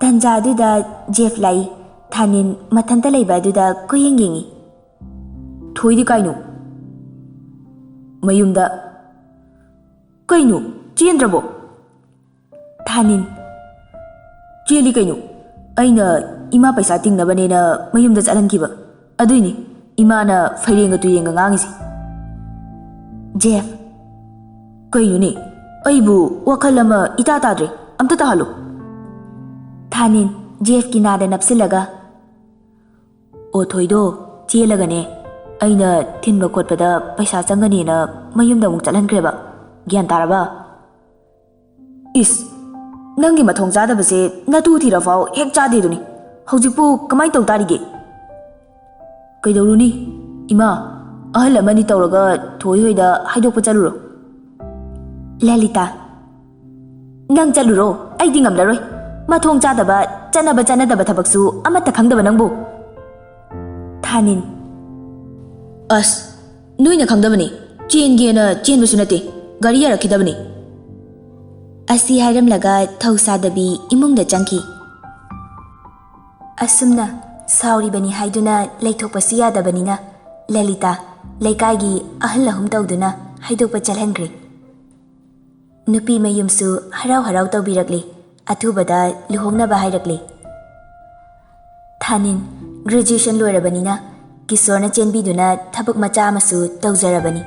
ꯇꯟꯖꯥꯗꯨꯗ ꯖꯦꯐ ꯂꯥꯛꯏ꯫ ꯊꯥꯅꯤꯟ ꯃꯊꯟꯇ ꯂꯩꯕ ꯑꯗꯨꯗ ꯀꯣꯏꯌꯦꯡ ꯌꯦꯡꯉꯤ꯫ "ꯊꯣꯏꯗꯤ ꯀꯥꯏꯅꯣ?" "ꯃꯌꯨꯝꯗ꯫" "ꯀꯩꯅꯣ, ꯆꯦꯟꯗ꯭ꯔꯕꯣ?" ꯊꯥꯅꯤꯟ, "ꯆꯦꯜꯂꯤ ꯀꯩꯅꯣ꯫ ꯑꯩꯅ ꯏꯃꯥ ꯄꯩꯁꯥ ꯇꯤꯡꯅꯕꯅꯦꯅ ꯃꯌꯨꯝꯗ ꯆꯠꯍꯟꯈꯤꯕ꯫ ꯑꯗꯨꯏꯅꯤ ꯏꯃꯥꯅ ꯐꯩꯔꯦꯡꯒ ꯇꯨꯔꯦꯡꯒ ꯉꯥꯡꯉꯤꯁꯦ꯫" ꯖꯦꯐ, "ꯀꯩꯅꯣꯅꯦ? ꯑꯩꯕꯨ ꯋꯥꯈꯜ ꯑꯃ ꯏꯇꯥ ꯇꯥꯗ꯭ꯔꯦ꯫ ꯑꯝꯇ ꯇꯥꯍꯜꯂꯨ꯫" ꯊꯥꯅꯤꯟ ꯖꯦꯐꯀꯤ ꯅꯥꯗ ꯅꯞꯁꯤꯜꯂꯒ, "ꯑꯣ ꯊꯣꯏꯗꯣ ꯆꯦꯜꯂꯒꯅꯦ, ꯑꯩꯅ ꯊꯤꯟꯕ ꯈꯣꯠꯄꯗ ꯄꯩꯁꯥ ꯆꯪꯒꯅꯤꯅ ꯃꯌꯨꯝꯗ ꯑꯃꯨꯛ ꯆꯠꯍꯟꯈ꯭ꯔꯦꯕ꯫ ꯒ꯭ꯌꯥꯟ ꯇꯥꯔꯕ?" "ꯏꯁ, ꯅꯪꯒꯤ ꯃꯊꯣꯡ ꯆꯥꯗꯕꯁꯦ ꯅꯇꯨ ꯊꯤꯔꯐꯥꯎ ꯍꯦꯛ ꯆꯥꯗꯦꯗꯨꯅꯤ꯫ ꯍꯧꯖꯤꯛꯄꯨ ꯀꯃꯥꯏꯅ ꯇꯧ ꯇꯥꯔꯤꯒꯦ?" "ꯀꯩꯗꯧꯔꯨꯅꯤ ꯏꯃꯥ, ꯑꯍꯜ ꯑꯃꯅꯤ ꯇꯧꯔꯒ ꯊꯣꯏ ꯍꯣꯏꯗ ꯍꯥꯏꯗꯣꯛꯄ ꯆꯠꯂꯨꯔꯣ꯫ ꯂꯂꯤꯇꯥ, ꯅꯪ ꯆꯠꯂꯨꯔꯣ, ꯑꯩꯗꯤ ꯉꯝꯂꯔꯣꯏ꯫ ꯃꯊꯣꯡ ꯆꯥꯗꯕ, ꯆꯠꯅꯕ ꯆꯠꯅꯗꯕ ꯊꯕꯛꯁꯨ ꯑꯃꯠꯇ ꯈꯪꯗꯕ ꯅꯪꯕꯨ꯫ ꯊꯥꯅꯤꯟ, ꯑꯁ, ꯅꯣꯏꯅ ꯈꯪꯗꯕꯅꯤ꯫ ꯆꯦꯟꯒꯦꯅ ꯆꯦꯟꯕꯁꯨ ꯅꯠꯇꯦ, ꯒꯥꯔꯤ ꯌꯥꯔꯛꯈꯤꯗꯕꯅꯤ꯫ ꯑꯁꯤ ꯍꯥꯏꯔꯝꯂꯒ ꯊꯧ ꯁꯥꯗꯕꯤ ꯏꯃꯨꯡꯗ ꯆꯪꯈꯤ꯫ ꯑꯁꯨꯝꯅ ꯁꯥꯎꯔꯤꯕꯅꯤ ꯍꯥꯏꯗꯨꯅ ꯂꯩꯊꯣꯛꯄꯁꯨ ꯌꯥꯗꯕꯅꯤꯅ ꯂꯂꯤꯇꯥ ꯂꯩꯀꯥꯏꯒꯤ ꯑꯍꯜ ꯑꯍꯨꯝ ꯇꯧꯗꯨꯅ ꯍꯥꯏꯗꯣꯛꯄ ꯆꯠꯍꯟꯈ꯭ꯔꯦ꯫ ꯅꯨꯄꯤ ꯃꯌꯨꯝꯁꯨ ꯍꯔꯥꯎ ꯍꯔꯥꯎ ꯇꯧꯕꯤꯔꯛꯂꯤ, ꯑꯊꯨꯕꯗ ꯂꯨꯍꯣꯡꯅꯕ ꯍꯥꯏꯔꯛꯂꯤ꯫ ꯊꯥꯅꯤꯟ graduation ꯂꯣꯏꯔꯕꯅꯤꯅ ꯀꯤꯁꯣꯔꯅ ꯆꯦꯟꯕꯤꯗꯨꯅ ꯊꯕꯛ ꯃꯆꯥ ꯑꯃꯁꯨ ꯇꯧꯖꯔꯕꯅꯤ꯫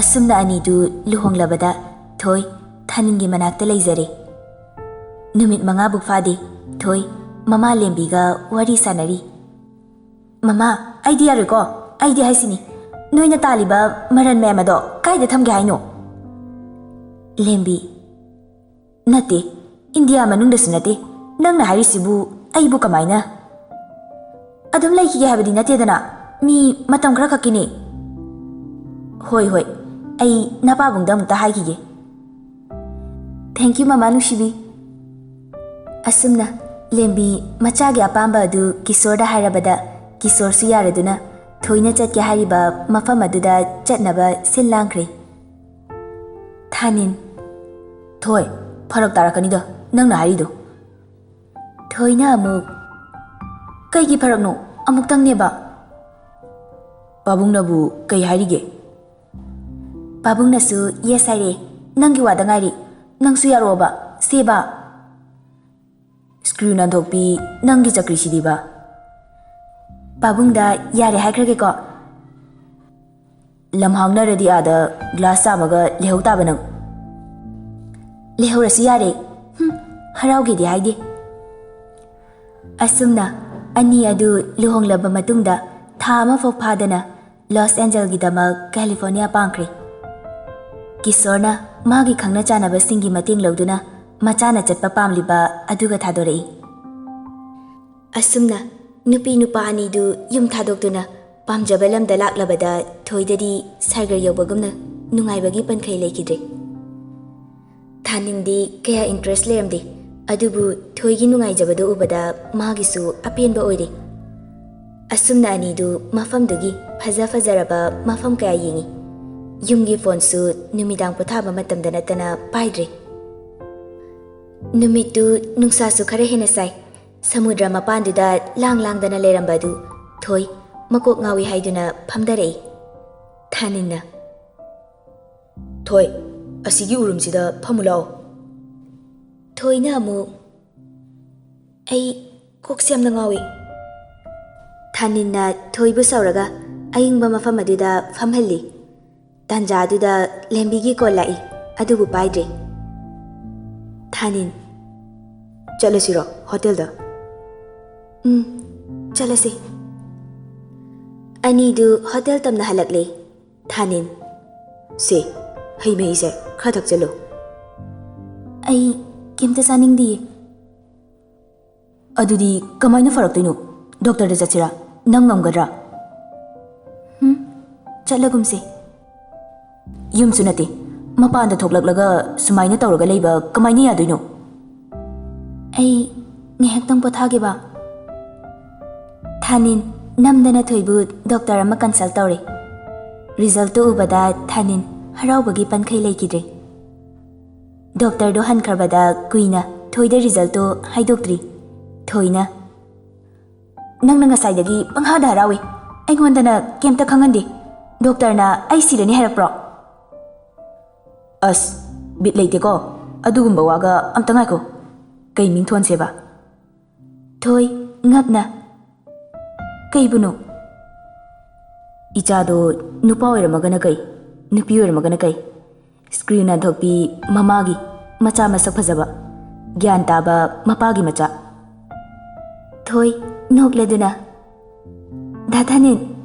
ꯑꯁꯨꯝꯅ ꯑꯅꯤꯗꯨ ꯂꯨꯍꯣꯡꯂꯕꯗ ꯊꯣꯏ ꯊꯥꯅꯤꯟꯒꯤ ꯃꯅꯥꯛꯇ ꯂꯩꯖꯔꯦ꯫ ꯅꯨꯃꯤꯠ ꯃꯉꯥꯕꯨ ꯐꯥꯗꯦ, ꯊꯣꯏ ꯃꯃꯥ ꯂꯦꯝꯕꯤꯒ ꯋꯥꯔꯤ ꯁꯥꯟꯅꯔꯤ꯫ "ꯃꯃꯥ, ꯑꯩꯗꯤ ꯌꯥꯔꯣꯏꯀꯣ, ꯑꯩꯗꯤ ꯍꯥꯏꯁꯤꯅꯤ, ꯅꯣꯏꯅ ꯇꯥꯜꯂꯤꯕ ꯃꯔꯟ ꯃꯌꯥꯝ ꯑꯗꯣ ꯀꯥꯏꯗ ꯊꯝꯒꯦ ꯍꯥꯏꯅꯣ?" ꯂꯦꯝꯕꯤ, "ꯅꯠꯇꯦ, ꯏꯟꯗꯤꯌꯥ ꯃꯅꯨꯡꯗꯁꯨ ꯅꯠꯇꯦ, ꯅꯪꯅ ꯍꯥꯏꯔꯤꯁꯤꯕꯨ ꯑꯩꯕꯨ ꯀꯃꯥꯏꯅ?" "ꯑꯗꯨꯝ ꯂꯩꯈꯤꯒꯦ ꯍꯥꯏꯕꯗꯤ ꯅꯠꯇꯦꯗꯅ, ꯃꯤ ꯃꯇꯝ ꯈꯔ ꯈꯛꯀꯤꯅꯤ꯫" "ꯍꯣꯏ, ꯍꯣꯏ, ꯑꯩ ꯅꯄꯥꯕꯨꯡꯗ ꯑꯃꯨꯛꯇ ꯍꯥꯏꯈꯤꯒꯦ꯫" "Thank you, ꯃꯃꯥ ꯅꯨꯡꯁꯤꯕꯤ꯫" ꯑꯁꯨꯝꯅ ꯂꯦꯝꯕꯤ ꯃꯆꯥꯒꯤ ꯑꯄꯥꯝꯕ ꯑꯗꯨ ꯀꯤꯁꯣꯔꯗ ꯍꯥꯏꯔꯕꯗ ꯀꯤꯁꯣꯔꯁꯨ ꯌꯥꯔꯗꯨꯅ ꯊꯣꯏꯅ ꯆꯠꯀꯦ ꯍꯥꯏꯔꯤꯕ ꯃꯐꯝ ꯑꯗꯨꯗ ꯆꯠꯅꯕ ꯁꯤꯜ ꯂꯥꯡꯈ꯭ꯔꯦ꯫ ꯊꯥꯅꯤꯟ, "ꯊꯣꯏ, ꯐꯔꯛ ꯇꯥꯔꯛꯀꯅꯤꯗ ꯅꯪꯅ ꯍꯥꯏꯔꯤꯗꯣ꯫" ꯊꯣꯏꯅ ꯑꯃꯨꯛ, "ꯀꯩꯒꯤ ꯐꯔꯛꯅꯣ? ꯑꯃꯨꯛꯇꯪꯅꯦꯕ꯫" "ꯄꯥꯕꯨꯡꯅꯕꯨ ꯀꯩ ꯍꯥꯏꯔꯤꯒꯦ?" "ꯄꯥꯕꯨꯡꯅꯁꯨ yes ꯍꯥꯏꯔꯦ꯫ ꯅꯪꯒꯤ ꯋꯥꯗ ꯉꯥꯏꯔꯤ꯫ ꯅꯪꯁꯨ ꯌꯥꯔꯛꯑꯣꯕ, ꯁꯦꯕ꯫" "ꯁ꯭ꯀ꯭ꯔꯨ ꯅꯥꯟꯊꯣꯛꯄꯤ, ꯅꯪꯒꯤ ꯆꯀ꯭ꯔꯤꯁꯤꯗꯤꯕ꯫" "ꯄꯥꯕꯨꯡꯗ ꯌꯥꯔꯦ ꯍꯥꯏꯈ꯭ꯔꯒꯦꯀꯣ꯫" "ꯂꯝꯍꯥꯡꯅꯔꯗꯤ ꯑꯥꯗ ꯒ꯭ꯂꯥꯁ ꯆꯥꯝꯃꯒ ꯂꯩꯍꯧ ꯇꯥꯕ ꯅꯪ꯫" "ꯂꯩꯍꯧꯔꯁꯨ ꯌꯥꯔꯦ꯫ ꯍꯨꯝ, ꯍꯔꯥꯎꯒꯦꯗꯤ ꯍꯥꯏꯗꯦ꯫" ꯑꯁꯨꯝꯅ ꯑꯅꯤ ꯑꯗꯨ ꯂꯨꯍꯣꯡꯂꯕ ꯃꯇꯨꯡꯗ ꯊꯥ ꯑꯃꯐꯥꯎ ꯐꯥꯗꯅ ꯂꯣꯁ ꯑꯦꯟꯖꯦꯜꯒꯤꯗꯃꯛ ꯀꯦꯂꯤꯐꯣꯔꯅꯤꯌꯥ ꯄꯥꯡꯈ꯭ꯔꯦ꯫ ꯀꯤꯁꯣꯔꯅ ꯃꯥꯒꯤ ꯈꯪꯅ ꯆꯥꯟꯅꯕꯁꯤꯡꯒꯤ ꯃꯇꯦꯡ ꯂꯧꯗꯨꯅ ꯃꯆꯥꯅ ꯆꯠꯄ ꯄꯥꯝꯂꯤꯕ ꯑꯗꯨꯒ ꯊꯥꯗꯣꯔꯛꯏ꯫ ꯑꯁꯨꯝꯅ ꯅꯨꯄꯤ ꯅꯨꯄꯥ ꯑꯅꯤꯗꯨ ꯌꯨꯝ ꯊꯥꯗꯣꯛꯇꯨꯅ ꯄꯥꯝꯖꯕ ꯂꯝꯗ ꯂꯥꯛꯂꯕꯗ ꯊꯣꯏꯗꯗꯤ ꯁꯥꯒꯔ ꯌꯧꯕꯒꯨꯝꯅ ꯅꯨꯡꯉꯥꯏꯕꯒꯤ ꯄꯟꯈꯩ ꯂꯩꯈꯤꯗ꯭ꯔꯦ꯫ ꯊꯥꯅꯤꯟꯗꯤ ꯀꯌꯥ ꯏꯟꯇꯔꯦꯁ ꯂꯩꯔꯝꯗꯦ, ꯑꯗꯨꯕꯨ ꯊꯣꯏꯒꯤ ꯅꯨꯡꯉꯥꯏꯖꯕꯗꯨ ꯎꯕꯗ ꯃꯥꯒꯤꯁꯨ ꯑꯄꯦꯟꯕ ꯑꯣꯏꯔꯦ꯫ ꯑꯁꯨꯝꯅ ꯑꯅꯤꯗꯨ ꯃꯐꯝꯗꯨꯒꯤ ꯐꯖ ꯐꯖꯔꯕ ꯃꯐꯝ ꯀꯌꯥ ꯌꯦꯡꯉꯤ꯫ ꯌꯨꯝꯒꯤ ꯐꯣꯟꯁꯨ ꯅꯨꯃꯤꯗꯥꯡ ꯄꯣꯊꯥꯕ ꯃꯇꯝꯗ ꯅꯠꯇꯅ ꯄꯥꯏꯗ꯭ꯔꯦ꯫ ꯅꯨꯃꯤꯠꯇꯨ ꯅꯨꯡꯁꯥꯁꯨ ꯈꯔ ꯍꯦꯟꯅ ꯁꯥꯏ꯫ ꯁꯃꯨꯗ꯭ꯔ ꯃꯄꯥꯟꯗꯨꯗ ꯂꯥꯡ ꯂꯥꯡꯗꯅ ꯂꯩꯔꯝꯕ ꯑꯗꯨ ꯊꯣꯏ ꯃꯀꯣꯛ ꯉꯥꯎꯏ ꯍꯥꯏꯗꯨꯅ ꯐꯝꯊꯔꯛꯏ꯫ ꯊꯥꯅꯤꯟꯅ, "ꯊꯣꯏ, ꯑꯁꯤꯒꯤ ꯎꯔꯨꯝꯁꯤꯗ ꯐꯝꯃꯨ ꯂꯥꯛꯑꯣ꯫" ꯊꯣꯏꯅ ꯑꯃꯨꯛ, "ꯑꯩ ꯀꯣꯛꯁꯦ ꯌꯥꯝꯅ ꯉꯥꯎꯏ꯫" ꯊꯥꯅꯤꯟꯅ ꯊꯣꯏꯕꯨ ꯁꯧꯔꯒ ꯑꯏꯪꯕ ꯃꯐꯝ ꯑꯗꯨꯗ ꯐꯝꯍꯜꯂꯤ꯫ ꯇꯥꯟꯖꯥꯗꯨꯗ ꯂꯦꯝꯕꯤꯒꯤ ꯀꯣꯜ ꯂꯥꯛꯏ, ꯑꯗꯨꯕꯨ ꯄꯥꯏꯗ꯭ꯔꯦ꯫ ꯊꯥꯅꯤꯟ, "ꯆꯠꯂꯁꯤꯔꯣ ꯍꯣꯇꯦꯜꯗ?" "ꯎꯝ, ꯆꯠꯂꯁꯤ꯫" ꯑꯅꯤꯗꯨ ꯍꯣꯇꯦꯜ ꯇꯝꯅ ꯍꯜꯂꯛꯂꯦ꯫ ꯊꯥꯅꯤꯟ, "ꯁꯦ, ꯍꯩ ꯃꯍꯤꯁꯦ ꯈꯔ ꯊꯛꯆꯜꯂꯨ꯫" "ꯑꯩ ꯀꯩꯝꯇ ꯆꯥꯅꯤꯡꯗꯤꯌꯦ꯫" "ꯑꯗꯨꯗꯤ ꯀꯃꯥꯏꯅ ꯐꯔꯛꯇꯣꯏꯅꯣ? ꯗꯣꯛꯇꯔꯗ ꯆꯠꯁꯤꯔꯥ? ꯅꯪ ꯉꯝꯒꯗ꯭ꯔꯥ?" "ꯍꯨꯝ, ꯆꯠꯂꯒꯨꯝꯁꯦ꯫" "ꯌꯨꯝꯁꯨ ꯅꯠꯇꯦ, ꯃꯄꯥꯟꯗ ꯊꯣꯛꯂꯛꯂꯒ ꯁꯨꯃꯥꯏꯅ ꯇꯧꯔꯒ ꯂꯩꯕ ꯀꯃꯥꯏꯅ ꯌꯥꯗꯣꯏꯅꯣ?" "ꯑꯩ ꯉꯥꯏꯍꯥꯛꯇꯪ ꯄꯣꯊꯥꯒꯦꯕ꯫" ꯊꯥꯅꯤꯟ ꯅꯝꯗꯅ ꯊꯣꯏꯕꯨ ꯗꯣꯛꯇꯔ ꯑꯃ ꯀꯟꯁꯜ ꯇꯧꯔꯦ꯫ ꯔꯤꯖꯜꯇꯨ ꯎꯕꯗ ꯊꯥꯅꯤꯟ ꯍꯔꯥꯎꯕꯒꯤ ꯄꯟꯈꯩ ꯂꯩꯈꯤꯗ꯭ꯔꯦ꯫ ꯗꯣꯛꯇꯔꯗꯨ ꯍꯟꯈ꯭ꯔꯕꯗ ꯀꯨꯏꯅ ꯊꯣꯏꯗ ꯔꯤꯖꯜꯇꯨ ꯍꯥꯏꯗꯣꯛꯇ꯭ꯔꯤ꯫ ꯊꯣꯏꯅ, "ꯅꯪꯅ ꯉꯁꯥꯏꯗꯒꯤ ꯄꯪꯍꯥꯗ ꯍꯔꯥꯎꯏ, ꯑꯩꯉꯣꯟꯗꯅ ꯀꯩꯝꯇ ꯈꯪꯍꯟꯗꯦ꯫ ꯗꯣꯛꯇꯔꯅ ꯑꯩ ꯁꯤꯔꯅꯤ ꯍꯥꯏꯔꯛꯄ꯭ꯔꯣ?" "ꯑꯁ, ꯕꯤꯠ ꯂꯩꯇꯦꯀꯣ, ꯑꯗꯨꯒꯨꯝꯕ ꯋꯥꯒ ꯑꯝꯇ ꯉꯥꯏꯈꯣ꯫ ꯀꯩ ꯃꯤꯡ ꯊꯣꯟꯁꯦꯕ?" ꯊꯣꯏ, ꯉꯛꯅ, "ꯀꯩꯕꯨꯅꯣ?" "ꯏꯆꯥꯗꯣ ꯅꯨꯄꯥ ꯑꯣꯏꯔꯝꯃꯒꯅ ꯀꯩ, ꯅꯨꯄꯤ ꯑꯣꯏꯔꯝꯃꯒꯅ ꯀꯩ? ꯁ꯭ꯀ꯭ꯔꯤꯟ ꯅꯥꯟꯊꯣꯛꯄꯤ ꯃꯃꯥꯒꯤ ꯃꯆꯥ ꯃꯁꯛ ꯐꯖꯕ, ꯒ꯭ꯌꯥꯟ ꯇꯥꯕ ꯃꯄꯥꯒꯤ ꯃꯆꯥ꯫" ꯊꯣꯏ, ꯅꯣꯛꯂꯗꯨꯅ, "ꯗꯥ ꯊꯥꯅꯤꯟ,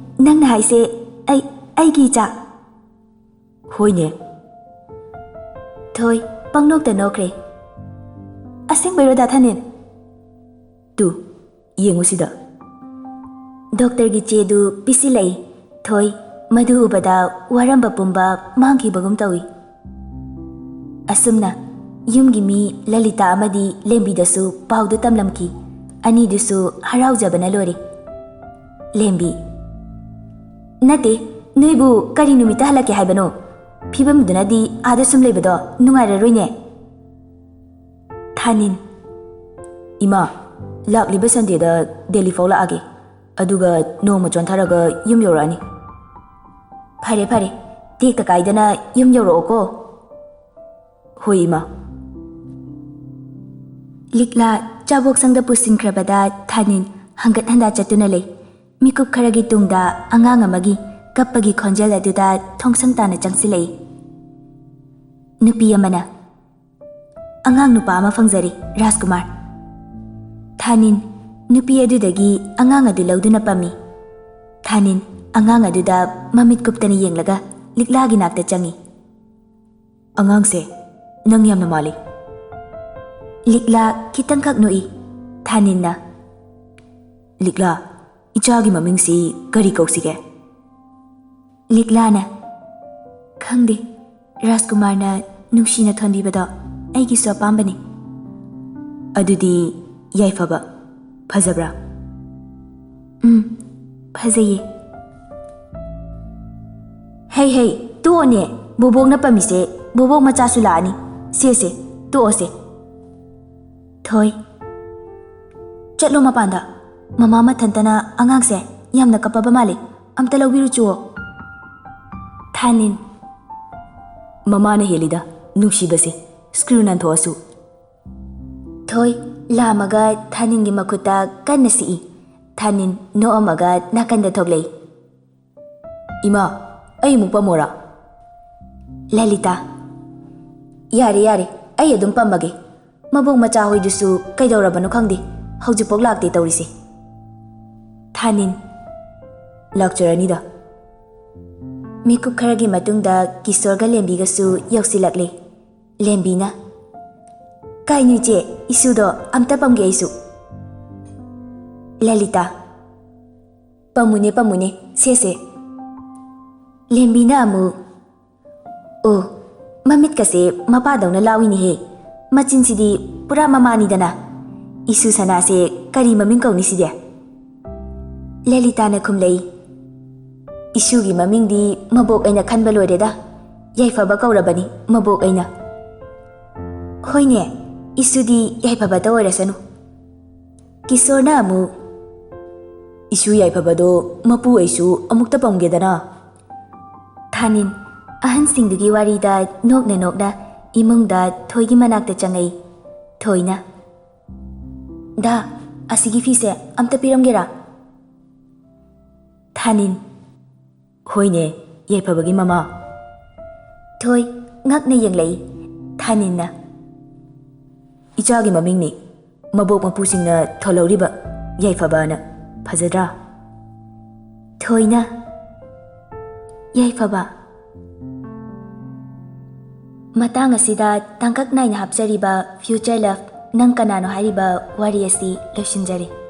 ꯅꯪꯅ ꯍꯥꯏꯁꯦ ꯑꯩ, ꯑꯩꯒꯤ ꯏꯆꯥ?" "ꯍꯣꯏꯅꯦ꯫" ꯊꯣꯏ, ꯄꯪꯅꯣꯛꯇ ꯅꯣꯛꯈ꯭ꯔꯦ꯫ "ꯑꯁꯦꯡꯕꯩꯔꯣ, ꯗꯥ ꯊꯥꯅꯤꯟ?" "ꯇꯨ, ꯌꯦꯡꯉꯨ ꯁꯤꯗ꯫" ꯗꯣꯛꯇꯔꯒꯤ ꯆꯦꯗꯨ ꯄꯤꯁꯤꯜꯂꯛꯏ꯫ ꯊꯣꯏ, ꯃꯗꯨ ꯎꯕꯗ ꯋꯥꯔꯝꯕ ꯄꯨꯝꯕ ꯃꯥꯡꯈꯤꯕꯒꯨꯝ ꯇꯧꯏ꯫ ꯑꯁꯨꯝꯅ ꯌꯨꯝꯒꯤ ꯃꯤ ꯂꯂꯤꯇꯥ ꯑꯃꯗꯤ ꯂꯦꯝꯕꯤꯗꯁꯨ ꯄꯥꯎꯗꯨ ꯇꯝꯂꯝꯈꯤ꯫ ꯑꯅꯤꯗꯨꯁꯨ ꯍꯔꯥꯎꯖꯕꯅ ꯂꯣꯏꯔꯦ꯫ ꯂꯦꯝꯕꯤ, "ꯅꯠꯇꯦ, ꯅꯣꯏꯕꯨ ꯀꯔꯤ ꯅꯨꯃꯤꯠꯇ ꯍꯜꯂꯛꯀꯦ ꯍꯥꯏꯕꯅꯣ? ꯐꯤꯕꯝꯗꯨꯅꯗꯤ ꯑꯥꯗ ꯁꯨꯝ ꯂꯩꯕꯗꯣ ꯅꯨꯡꯉꯥꯏꯔꯔꯣꯏꯅꯦ꯫" ꯊꯥꯅꯤꯟ, "ꯏꯃꯥ, ꯂꯥꯛꯂꯤꯕ ꯁꯟꯗꯦꯗ ꯗꯦꯜꯂꯤ ꯐꯥꯎ ꯂꯥꯛꯑꯒꯦ, ꯑꯗꯨꯒ ꯅꯣꯡꯃ ꯆꯣꯟꯊꯔꯒ ꯌꯨꯝ ꯌꯧꯔꯛꯑꯅꯤ꯫" "ꯐꯔꯦ ꯐꯔꯦ, ꯇꯦꯛꯇ ꯀꯥꯏꯗꯅ ꯌꯨꯝ ꯌꯧꯔꯛꯑꯣꯀꯣ꯫" "ꯍꯣꯏ ꯏꯃꯥ꯫" ꯂꯤꯛꯂꯥ ꯆꯥꯕꯣꯛꯁꯪꯗ ꯄꯨꯁꯤꯟꯈ꯭ꯔꯕꯗ ꯊꯥꯅꯤꯟ ꯍꯪꯒꯠ ꯍꯟꯗꯥ ꯆꯠꯇꯨꯅ ꯂꯩ꯫ ꯃꯤꯀꯨꯞ ꯈꯔꯒꯤ ꯇꯨꯡꯗ ꯑꯉꯥꯡ ꯑꯃꯒꯤ ꯀꯞꯄꯒꯤ ꯈꯣꯟꯖꯦꯜ ꯑꯗꯨꯗ ꯊꯣꯡꯁꯪ ꯇꯥꯅ ꯆꯪꯁꯤꯜꯂꯛꯏ꯫ ꯅꯨꯄꯤ ꯑꯃꯅ, "ꯑꯉꯥꯡ ꯅꯨꯄꯥ ꯑꯃ ꯐꯪꯖꯔꯦ, ꯔꯥꯖꯀꯨꯃꯥꯔ꯫" ꯊꯥꯅꯤꯟ ꯅꯨꯄꯤ ꯑꯗꯨꯗꯒꯤ ꯑꯉꯥꯡ ꯑꯗꯨ ꯂꯧꯗꯨꯅ ꯄꯝꯃꯤ꯫ ꯊꯥꯅꯤꯟ ꯑꯉꯥꯡ ꯑꯗꯨꯗ ꯃꯃꯤꯠ ꯀꯨꯞꯇꯅ ꯌꯦꯡꯂꯒ ꯂꯤꯛꯂꯥꯒꯤ ꯅꯥꯛꯇ ꯆꯪꯏ꯫ "ꯑꯉꯥꯡꯁꯦ ꯅꯪ ꯌꯥꯝꯅ ꯃꯥꯜꯂꯤ꯫" ꯂꯤꯛꯂꯥ ꯈꯤꯇꯪꯈꯛ ꯅꯣꯛꯏ꯫ ꯊꯥꯅꯤꯟꯅ, "ꯂꯤꯛꯂꯥ, ꯏꯆꯥꯒꯤ ꯃꯃꯤꯡꯁꯤ ꯀꯔꯤ ꯀꯧꯁꯤꯒꯦ?" ꯂꯤꯛꯂꯥꯅ, "ꯈꯪꯗꯦ, ꯔꯥꯖꯀꯨꯃꯥꯔꯅ ꯅꯨꯡꯁꯤꯅ ꯊꯣꯟꯕꯤꯕꯗꯣ ꯑꯩꯒꯤꯁꯨ ꯑꯄꯥꯝꯕꯅꯤ꯫" "ꯑꯗꯨꯗꯤ ꯌꯥꯏꯐꯕ꯫ ꯐꯖꯕ꯭ꯔꯥ?" "ꯎꯝ, ꯐꯖꯩꯌꯦ꯫" "ꯍꯩ ꯍꯩ, ꯇꯣꯛꯑꯣꯅꯦ꯫ ꯕꯣꯕꯣꯛꯅ ꯄꯝꯃꯤꯁꯦ, ꯕꯣꯕꯣꯛ ꯃꯆꯥꯁꯨ ꯂꯥꯛꯑꯅꯤ꯫ ꯁꯦ ꯁꯦ, ꯇꯣꯛꯑꯣꯁꯦ꯫" ꯊꯣꯏ, "ꯆꯠꯂꯣ ꯃꯄꯥꯟꯗ꯫ ꯃꯃꯥ ꯃꯊꯟꯇꯅ ꯑꯉꯥꯡꯁꯦ ꯌꯥꯝꯅ ꯀꯞꯄꯕ ꯃꯥꯜꯂꯤ꯫ ꯑꯝꯇ ꯂꯧꯕꯤꯔꯨ ꯆꯨꯑꯣ꯫" ꯊꯥꯅꯤꯟ, "ꯃꯃꯥꯅ ꯍꯦꯜꯂꯤꯗ ꯅꯨꯡꯁꯤꯕꯁꯦ, ꯁ꯭ꯀ꯭ꯔꯨ ꯅꯥꯟꯊꯣꯛꯑꯁꯨ꯫" ꯊꯣꯏ ꯂꯥꯝꯃꯒ ꯊꯥꯅꯤꯟꯒꯤ ꯃꯈꯨꯠꯇ ꯀꯟꯅ ꯁꯤꯛꯏ꯫ ꯊꯥꯅꯤꯟ ꯅꯣꯛꯑꯝꯃꯒ ꯅꯥꯀꯟꯗ ꯊꯣꯛꯂꯛꯏ꯫ "ꯏꯃꯥ, ꯑꯩ ꯑꯃꯨꯛ ꯄꯝꯃꯣꯔꯥ?" ꯂꯂꯤꯇꯥ, "ꯌꯥꯔꯦ, ꯌꯥꯔꯦ, ꯑꯩ ꯑꯗꯨꯝ ꯄꯝꯃꯒꯦ꯫ ꯃꯕꯣꯛ ꯃꯆꯥ ꯍꯣꯏꯗꯨꯁꯨ ꯀꯩꯗꯧꯔꯕꯅꯣ ꯈꯪꯗꯦ, ꯍꯧꯖꯤꯛꯐꯥꯎ ꯂꯥꯛꯇꯦ ꯇꯧꯔꯤꯁꯦ꯫" ꯊꯥꯅꯤꯟ, "ꯂꯥꯛꯆꯔꯅꯤꯗ꯫" ꯃꯤꯀꯨꯞ ꯈꯔꯒꯤ ꯃꯇꯨꯡꯗ ꯀꯤꯁꯣꯔꯒ ꯂꯦꯝꯕꯤꯒꯁꯨ ꯌꯧꯁꯤꯜꯂꯛꯂꯦ꯫ ꯂꯦꯝꯕꯤꯅ, "ꯀꯥꯏꯅꯣ ꯏꯆꯦ, ꯏꯁꯨꯗꯣ ꯑꯝꯇ ꯄꯝꯒꯦ ꯑꯩꯁꯨ꯫" ꯂꯂꯤꯇꯥ, ꯄꯥꯝꯃꯨꯅꯦ, ꯄꯥꯝꯃꯨꯅꯦ, ꯁꯦ, ꯁꯦ꯫ ꯂꯦꯝꯕꯤꯅ ꯑꯃꯨꯛ, "ꯑꯣ, ꯃꯃꯤꯠꯀꯁꯦ ꯃꯄꯥꯗꯧꯅ ꯂꯥꯎꯏꯅꯦꯍꯦ꯫ ꯃꯆꯤꯟꯁꯤꯗꯤ ꯄꯨꯔꯥ ꯃꯃꯥꯅꯤꯗꯅ꯫ ꯏꯁꯨ ꯁꯅꯥꯁꯦ ꯀꯔꯤ ꯃꯃꯤꯡ ꯀꯧꯅꯤ ꯁꯤꯗꯤ?" ꯂꯂꯤꯇꯥꯅ ꯈꯨꯝꯂꯛꯏ, "ꯏꯁꯨꯒꯤ ꯃꯃꯤꯡꯗꯤ ꯃꯕꯣꯛ ꯑꯩꯅ ꯈꯟꯕ ꯂꯣꯏꯔꯦꯗ꯫ ꯌꯥꯏꯐꯕ ꯀꯧꯔꯕꯅꯤ ꯃꯕꯣꯛ ꯑꯩꯅ꯫" "ꯍꯣꯏꯅꯦ, ꯏꯁꯨꯗꯤ ꯌꯥꯏꯐꯕꯇ ꯑꯣꯏꯔꯁꯅꯨ꯫" ꯀꯤꯁꯣꯔꯅ ꯑꯃꯨꯛ, "ꯏꯁꯨ ꯌꯥꯏꯐꯕꯗꯣ ꯃꯄꯨ ꯑꯩꯁꯨ ꯑꯃꯨꯛꯇ ꯄꯝꯒꯦꯗꯅ꯫" ꯊꯥꯅꯤꯟ ꯑꯍꯟꯁꯤꯡꯗꯨꯒꯤ ꯋꯥꯔꯤꯗ ꯅꯣꯛꯅ ꯅꯣꯛꯅ ꯏꯃꯨꯡꯗ ꯊꯣꯏꯒꯤ ꯃꯅꯥꯛꯇ ꯆꯪꯉꯛꯏ꯫ ꯊꯣꯏꯅ, "ꯗꯥ, ꯑꯁꯤꯒꯤ ꯐꯤꯁꯦ ꯑꯝꯇ ꯄꯤꯔꯝꯒꯦꯔꯥ?" ꯊꯥꯅꯤꯟ, "ꯍꯣꯏꯅꯦ, ꯌꯥꯏꯐꯕꯒꯤ ꯃꯃꯥ꯫" ꯊꯣꯏ ꯉꯛꯅ ꯌꯦꯡꯂꯛꯏ꯫ ꯊꯥꯅꯤꯟꯅ, "ꯏꯆꯥꯒꯤ ꯃꯃꯤꯡꯅꯤ, ꯃꯕꯣꯛ ꯃꯄꯨꯁꯤꯡꯅ ꯊꯣꯜꯍꯧꯔꯤꯕ ꯌꯥꯏꯐꯕꯅ꯫ ꯐꯖꯗ꯭ꯔꯥ?" ꯊꯣꯏꯅ, "ꯌꯥꯏꯐꯕ꯫" ꯃꯇꯥꯡ ꯑꯁꯤꯗ ꯇꯥꯡꯀꯛ ꯅꯥꯏꯅ ꯍꯥꯞꯆꯔꯤꯕ Future Love, ꯅꯪ ꯀꯅꯥꯅꯣ ꯍꯥꯏꯔꯤꯕ ꯋꯥꯔꯤ ꯑꯁꯤ ꯂꯣꯏꯁꯤꯟꯖꯔꯦ꯫